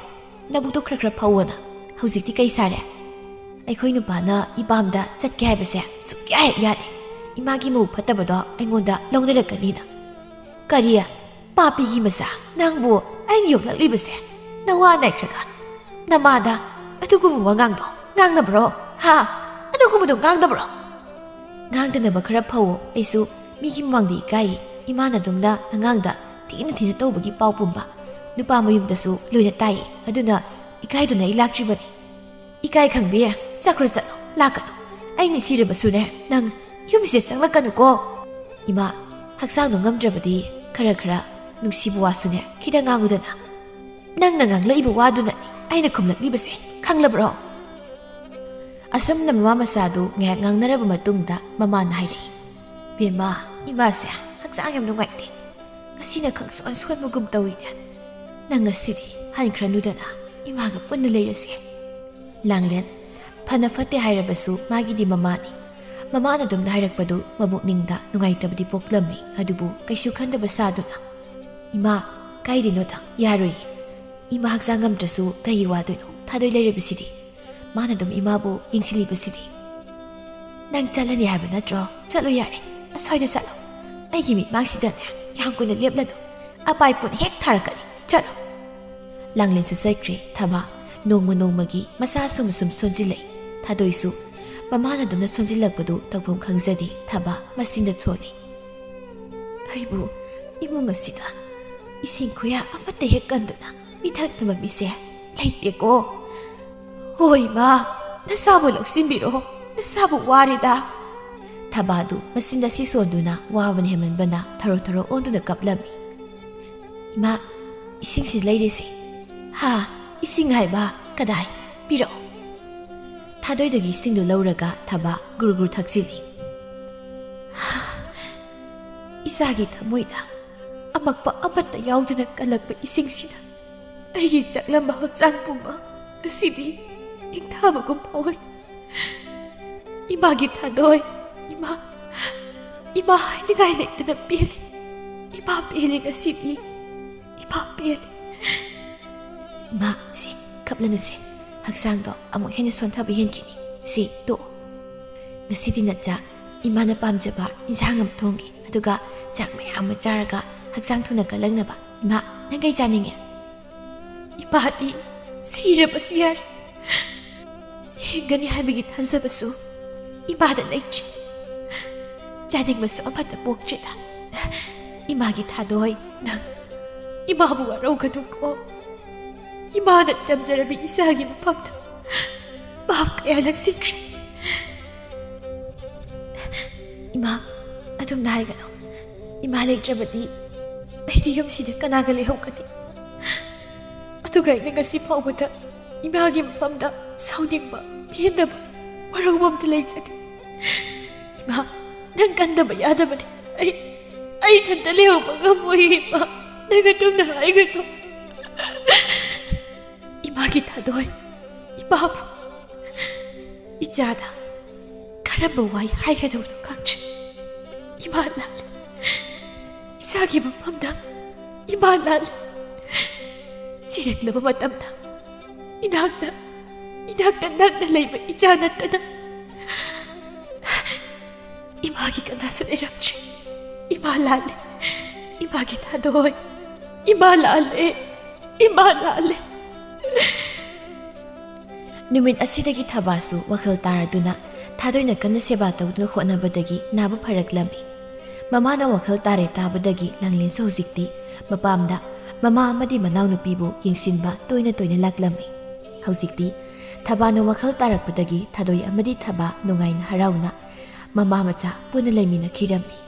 ꯂꯧꯕꯨꯛꯇꯣ ꯈꯔ ꯈꯔ ꯐꯧꯑꯣꯅ꯫ ꯍꯧꯖꯤꯛꯇꯤ ꯀꯩ ꯁꯥꯔꯦ? ꯑꯩꯈꯣꯏ ꯅꯨꯄꯥꯅ ꯏꯄꯥꯝꯗ ꯆꯠꯀꯦ ꯍꯥꯏꯕꯁꯦ ꯁꯨꯛꯌꯥ ꯍꯦꯛ ꯌꯥꯗꯦ꯫ ꯏꯃꯥꯒꯤ ꯃꯧ ꯐꯠꯇꯕꯗꯣ ꯑꯩꯉꯣꯟꯗ ꯂꯧꯅꯔꯛꯀꯅꯤꯅ"꯫ "ꯀꯔꯤ? ꯄꯥꯄꯤꯒꯤ ꯃꯆꯥ, ꯅꯪꯕꯨ ꯑꯩꯅ ꯌꯣꯛꯂꯛꯂꯤꯕꯁꯦ ꯅꯋꯥ ꯅꯥꯏꯈ꯭ꯔꯒ ꯅꯃꯥꯗ ꯑꯗꯨꯒꯨꯝꯕ ꯋꯥꯉꯥꯡꯗꯣ ꯉꯥꯡꯅꯕ꯭ꯔꯣ? ꯍꯥ? ꯑꯗꯨꯒꯨꯝꯕꯗꯣ ꯉꯥꯡꯗꯕ꯭ꯔꯣ?" "ꯉꯥꯡꯗꯅꯕ ꯈꯔ ꯐꯧꯑꯣ, ꯑꯩꯁꯨ ꯃꯤꯒꯤ ꯃꯃꯥꯡꯗ ꯏꯀꯥꯏꯌꯦ꯫ ꯏꯃꯥꯅ ꯑꯗꯨꯝꯅ ꯑꯉꯥꯡꯗ ꯊꯤꯅ ꯊꯤꯅ ꯇꯧꯕꯒꯤ ꯄꯥꯎ ꯄꯨꯝꯕ ꯅꯨꯄꯥ ꯃꯌꯨꯝꯗꯁꯨ ꯂꯣꯏꯅ ꯇꯥꯏꯌꯦ, ꯑꯗꯨꯅ ꯏꯀꯥꯏꯗꯨꯅ ꯑꯩ ꯂꯥꯛꯇ꯭ꯔꯤꯕꯅꯤ"꯫ "ꯏꯀꯥꯏ ꯈꯪꯕꯤ, ꯆꯠꯈ꯭ꯔꯣ ꯆꯠꯂꯣ, ꯂꯥꯛꯀꯅꯨ꯫ ꯑꯩꯅ ꯁꯤꯔꯕꯁꯨꯅꯦ, ꯅꯪ ꯌꯨꯝꯁꯤꯗ ꯆꯪꯂꯛꯀꯅꯨꯀꯣ"꯫ "ꯏꯃꯥ, ꯍꯛꯆꯥꯡꯗꯣ ꯉꯝꯗ꯭ꯔꯕꯗꯤ ꯈꯔ ꯈꯔ ꯅꯨꯡꯁꯤꯕ ꯋꯥꯁꯨꯅꯦ ꯈꯤꯇꯪ ꯉꯥꯡꯉꯨꯗꯅ꯫ ꯅꯪꯅ ꯉꯥꯡꯂꯛꯏꯕ ꯋꯥꯗꯨꯅꯅꯤ ꯑꯩꯅ ꯈꯨꯝꯂꯛꯂꯤꯕꯁꯦ, ꯈꯪꯂꯕ꯭ꯔꯣ?" ꯑꯁꯨꯝꯅ ꯃꯃꯥ ꯃꯆꯥꯗꯨ ꯉꯥꯏꯍꯥꯛ ꯉꯥꯡꯅꯔꯕ ꯃꯇꯨꯡꯗ ꯃꯃꯥꯅ ꯍꯥꯏꯔꯛꯏ꯫ "ꯕꯦꯝꯃ, ꯏꯃꯥꯁꯦ ꯍꯛꯆꯥꯡ ꯌꯥꯝ ꯅꯨꯡꯉꯥꯏꯇꯦ꯫ ꯉꯁꯤꯅ ꯈꯪꯁꯣꯟ ꯁꯣꯟꯕꯒꯨꯝ ꯇꯧꯏꯅꯦ꯫ ꯅꯪ ꯉꯁꯤꯗꯤ ꯍꯟꯈ꯭ꯔꯅꯨꯗꯅ, ꯏꯃꯥꯒ ꯄꯨꯟꯅ ꯂꯩꯔꯁꯦ"꯫ ꯂꯥꯡꯂꯦꯟ, ꯐꯅ ꯐꯠꯇꯦ ꯍꯥꯏꯔꯕꯁꯨ ꯃꯥꯒꯤꯗꯤ ꯃꯃꯥꯅꯤ꯫ ꯃꯃꯥꯅ ꯑꯗꯨꯝꯅ ꯍꯥꯏꯔꯛꯄꯗꯨ ꯃꯕꯨꯛꯅꯤꯡꯗ ꯅꯨꯡꯉꯥꯏꯇꯕꯗꯤ ꯄꯣꯛꯂꯝꯃꯤ, ꯑꯗꯨꯕꯨ ꯀꯩꯁꯨ ꯈꯟꯗꯕ ꯁꯥꯗꯨꯅ, "ꯏꯃꯥ, ꯀꯥꯏꯗꯅꯣꯗ, ꯌꯥꯔꯣꯏꯌꯦ꯫ ꯏꯃꯥ ꯍꯛꯆꯥꯡ ꯉꯝꯗ꯭ꯔꯁꯨ ꯀꯩꯒꯤ ꯋꯥꯗꯣꯏꯅꯣ? ꯊꯥꯗꯣꯏ ꯂꯩꯔꯕꯁꯤꯗꯤ꯫ ꯃꯥꯅ ꯑꯗꯨꯝ ꯏꯃꯥꯕꯨ ꯌꯦꯡꯁꯤꯜꯂꯤꯕꯁꯤꯗꯤ"꯫ "ꯅꯪ ꯆꯠꯂꯅꯤ ꯍꯥꯏꯕ ꯅꯠꯇ꯭ꯔꯣ? ꯆꯠꯂꯣ ꯌꯥꯔꯦ, ꯑꯁ꯭ꯋꯥꯏꯗ ꯆꯠꯂꯣ꯫ ꯑꯩꯒꯤ ꯃꯤꯠꯃꯥꯡꯁꯤꯗꯅꯦ ꯌꯥꯝ ꯀꯨꯏꯅ ꯂꯦꯞꯂꯅꯨ꯫ ꯑꯄꯥꯏ ꯄꯨꯟ ꯍꯦꯛ ꯊꯥꯔꯛꯀꯅꯤ꯫ ꯆꯠꯂꯣ"꯫ ꯂꯥꯡꯂꯦꯟꯁꯨ ꯆꯠꯈ꯭ꯔꯦ꯫ ꯊꯕꯥ ꯅꯣꯡꯃ ꯅꯣꯡꯃꯒꯤ ꯃꯁꯥ ꯁꯨꯝ ꯁꯨꯝ ꯁꯣꯟꯖꯤꯜꯂꯛꯏ꯫ ꯊꯥꯗꯣꯏꯁꯨ ꯃꯃꯥꯅ ꯑꯗꯨꯝꯅ ꯁꯣꯟꯖꯤꯜꯂꯛꯄꯗꯨ ꯇꯧꯐꯝ ꯈꯪꯖꯗꯦ꯫ ꯊꯕꯥ ꯃꯆꯤꯟꯗ ꯊꯣꯜꯂꯤ꯫ "ꯑꯩꯕꯨ ꯏꯃꯨꯡ ꯑꯁꯤꯗ ꯏꯁꯤꯡ ꯈꯨꯌꯥ ꯑꯃꯠꯇ ꯍꯦꯛ ꯀꯟꯗꯨꯅ ꯄꯤꯊꯛꯅꯕ ꯃꯤꯁꯦ ꯂꯩꯇꯦꯀꯣ꯫ ꯍꯣꯏ ꯏꯃꯥ, ꯅꯁꯥꯕꯨ ꯂꯧꯁꯤꯟꯕꯤꯔꯣ, ꯅꯁꯥꯕꯨ ꯋꯥꯔꯦꯗ"꯫ ꯊꯕꯥꯗꯨ ꯃꯆꯤꯟꯗ ꯁꯤ ꯁꯣꯟꯗꯨꯅ ꯋꯥꯕꯅ ꯍꯦꯟꯃꯟꯕꯅ ꯊꯔꯣ ꯊꯔꯣ ꯑꯣꯟꯗꯨꯅ ꯀꯞꯂꯝꯃꯤ꯫ "ꯏꯃꯥ, ꯏꯁꯤꯡꯁꯤ ꯂꯩꯔꯦꯁꯦ"꯫ "ꯍꯥ? ꯏꯁꯤꯡ ꯍꯥꯏꯕ? ꯀꯗꯥꯏ? ꯄꯤꯔꯛꯑꯣ"꯫ ꯊꯥꯗꯣꯏꯗꯒꯤ ꯏꯁꯤꯡꯗꯨ ꯂꯧꯔꯒ ꯊꯕꯥ ꯒꯨꯔꯨ ꯒꯨꯔꯨ ꯊꯛꯆꯤꯜꯂꯤ꯫ "ꯍꯥ, ꯏꯆꯥꯒꯤ ꯊꯃꯣꯏꯗ ꯃꯛꯄ ꯑꯃꯠꯇ ꯌꯥꯎꯗꯅ ꯀꯜꯂꯛꯄ ꯏꯁꯤꯡꯁꯤꯅ ꯑꯩꯒꯤ ꯆꯥꯛꯂꯝꯕ ꯍꯛꯆꯥꯡ ꯄꯨꯝꯕ ꯉꯁꯤꯗꯤ ꯏꯪꯊꯕꯒꯨꯝ ꯐꯥꯎꯍꯜꯂꯤ꯫ ꯏꯃꯥꯒꯤ ꯊꯥꯗꯣꯏ, ꯏꯃꯥ, ꯏꯃꯥ ꯍꯥꯏꯅꯤꯡꯉꯥꯏ ꯂꯩꯇꯅ ꯄꯦꯜꯂꯤ꯫ ꯏꯃꯥ ꯄꯦꯜꯂꯤ ꯉꯁꯤꯗꯤ, ꯏꯃꯥ ꯄꯦꯜꯂꯤ꯫ ꯏꯃꯥ, ꯁꯤ, ꯀꯞꯂꯅꯨꯁꯦ꯫ ꯍꯛꯆꯥꯡꯗꯣ ꯑꯃꯨꯛ ꯍꯦꯟꯅ ꯁꯣꯟꯊꯕ ꯍꯦꯟꯈꯤꯅꯤ꯫ ꯁꯤ, ꯇꯣꯛꯑꯣ꯫ ꯉꯁꯤꯗꯤ ꯅꯆꯥ, ꯏꯃꯥꯅ ꯄꯥꯝꯖꯕ ꯏꯟꯁꯥꯡ ꯑꯃ ꯊꯣꯡꯒꯦ, ꯑꯗꯨꯒ ꯆꯥꯛ ꯃꯌꯥꯝ ꯑꯃ ꯆꯥꯔꯒ ꯍꯛꯆꯥꯡ ꯊꯨꯅ ꯀꯜꯂꯛꯅꯕ꯫ ꯏꯃꯥ, ꯅꯪ ꯀꯩ ꯆꯥꯅꯤꯡꯉꯦ? ꯏꯄꯥꯗꯤ ꯁꯤꯔꯕꯁꯨ ꯌꯥꯔꯦ, ꯍꯤꯡꯒꯅꯤ ꯍꯥꯏꯕꯒꯤ ꯊꯥꯖꯕꯁꯨ ꯏꯃꯥꯗ ꯂꯩꯇ꯭ꯔꯦ꯫ ꯆꯥꯅꯤꯡꯕꯁꯨ ꯑꯃꯠꯇ ꯄꯣꯛꯇ꯭ꯔꯦꯗ꯫ ꯏꯃꯥꯒꯤ ꯊꯥꯗꯣꯏ, ꯅꯪ ꯏꯃꯥꯕꯨ ꯋꯥꯔꯧꯒꯅꯨꯀꯣ꯫ ꯏꯃꯥꯅ ꯆꯝꯖꯔꯕꯤ ꯏꯆꯥꯒꯤ ꯃꯐꯝꯗ ꯄꯥꯞ ꯀꯌꯥ ꯂꯪꯁꯤꯟꯈ꯭ꯔꯦ꯫ ꯏꯃꯥ, ꯑꯗꯨꯝꯅ ꯍꯥꯏꯒꯅꯨ꯫ ꯏꯃꯥ ꯂꯩꯇ꯭ꯔꯕꯗꯤ ꯑꯩꯗꯤ ꯌꯨꯝꯁꯤꯗ ꯀꯅꯥꯒ ꯂꯩꯍꯧꯒꯅꯤ? ꯑꯗꯨꯒ ꯑꯩꯅ ꯉꯁꯤ ꯐꯥꯎꯕꯗ ꯏꯃꯥꯒꯤ ꯃꯐꯝꯗ ꯁꯥꯎꯅꯤꯡꯕ, ꯄꯦꯟꯗꯕ, ꯋꯥꯔꯧꯕ ꯑꯝꯇ ꯂꯩꯖꯗꯦ꯫ ꯏꯃꯥ, ꯅꯪ ꯀꯟꯗꯕ ꯌꯥꯗꯕꯅꯤ꯫ ꯑꯩ, ꯑꯩ ꯏꯊꯟꯇ ꯂꯩꯍꯧꯕ ꯉꯝꯃꯣꯏ ꯏꯃꯥ꯫ ꯅꯪ ꯑꯗꯨꯝꯅ ꯍꯥꯏꯒꯅꯨ꯫ ꯏꯃꯥꯒꯤ ꯊꯥꯗꯣꯏ, ꯏꯄꯥꯕꯨ, ꯏꯆꯥꯗ ꯀꯔꯝꯕ ꯋꯥꯍꯩ ꯍꯥꯏꯒꯗꯕꯅꯣ ꯈꯪꯗ꯭ꯔꯦ꯫ ꯏꯃꯥ ꯂꯥꯜꯂꯦ꯫ ꯏꯆꯥꯒꯤ ꯃꯐꯝꯗ ꯏꯃꯥ ꯂꯥꯜꯂꯦ꯫ ꯆꯤꯔꯛꯂꯕ ꯃꯇꯝꯗ ꯏꯅꯥꯛꯇ, ꯏꯅꯥꯛꯇ ꯅꯛꯅ ꯂꯩꯕ ꯏꯆꯥ ꯅꯠꯇꯅ ꯏꯃꯥꯒꯤ ꯀꯅꯥꯁꯨ ꯂꯩꯔꯝꯗ꯭ꯔꯦ꯫ ꯏꯃꯥ ꯂꯥꯜꯂꯦ꯫ ꯏꯃꯥꯒꯤ ꯊꯥꯗꯣꯏ꯫ ꯏꯃꯥ ꯂꯥꯜꯂꯦ꯫ ꯏꯃꯥ ꯂꯥꯜꯂꯦ꯫ ꯅꯨꯃꯤꯠ ꯑꯁꯤꯗꯒꯤ ꯊꯕꯥꯁꯨ ꯋꯥꯈꯜ ꯇꯥꯔꯗꯨꯅ ꯊꯥꯗꯣꯏꯅ ꯀꯟꯅ ꯁꯦꯕꯥ ꯇꯧꯗꯨꯅ ꯍꯣꯠꯅꯕꯗꯒꯤ ꯅꯥꯕ ꯐꯔꯛꯂꯝꯃꯤ꯫ ꯃꯃꯥꯅ ꯋꯥꯈꯜ ꯇꯥꯔꯦ ꯇꯥꯕꯗꯒꯤ ꯂꯥꯡꯂꯦꯟꯁꯨ ꯍꯧꯖꯤꯛꯇꯤ ꯃꯄꯥꯝꯗ ꯃꯃꯥ ꯑꯃꯗꯤ ꯃꯅꯥꯎꯅꯨꯄꯤꯕꯨ ꯌꯦꯡꯁꯤꯟꯕ ꯇꯣꯏꯅ ꯇꯣꯏꯅ ꯂꯥꯛꯂꯝꯃꯤ꯫ ꯍꯧꯖꯤꯛꯇꯤ ꯊꯕꯥꯅ ꯋꯥꯈꯜ ꯇꯥꯔꯛꯄꯗꯒꯤ ꯊꯥꯗꯣꯏ ꯑꯃꯗꯤ ꯊꯕꯥ ꯅꯨꯡꯉꯥꯏꯅ ꯍꯔꯥꯎꯅ ꯃꯃꯥ ꯃꯆꯥ ꯄꯨꯟꯅ ꯂꯩꯃꯤꯟꯅꯈꯤꯔꯝꯃꯤ꯫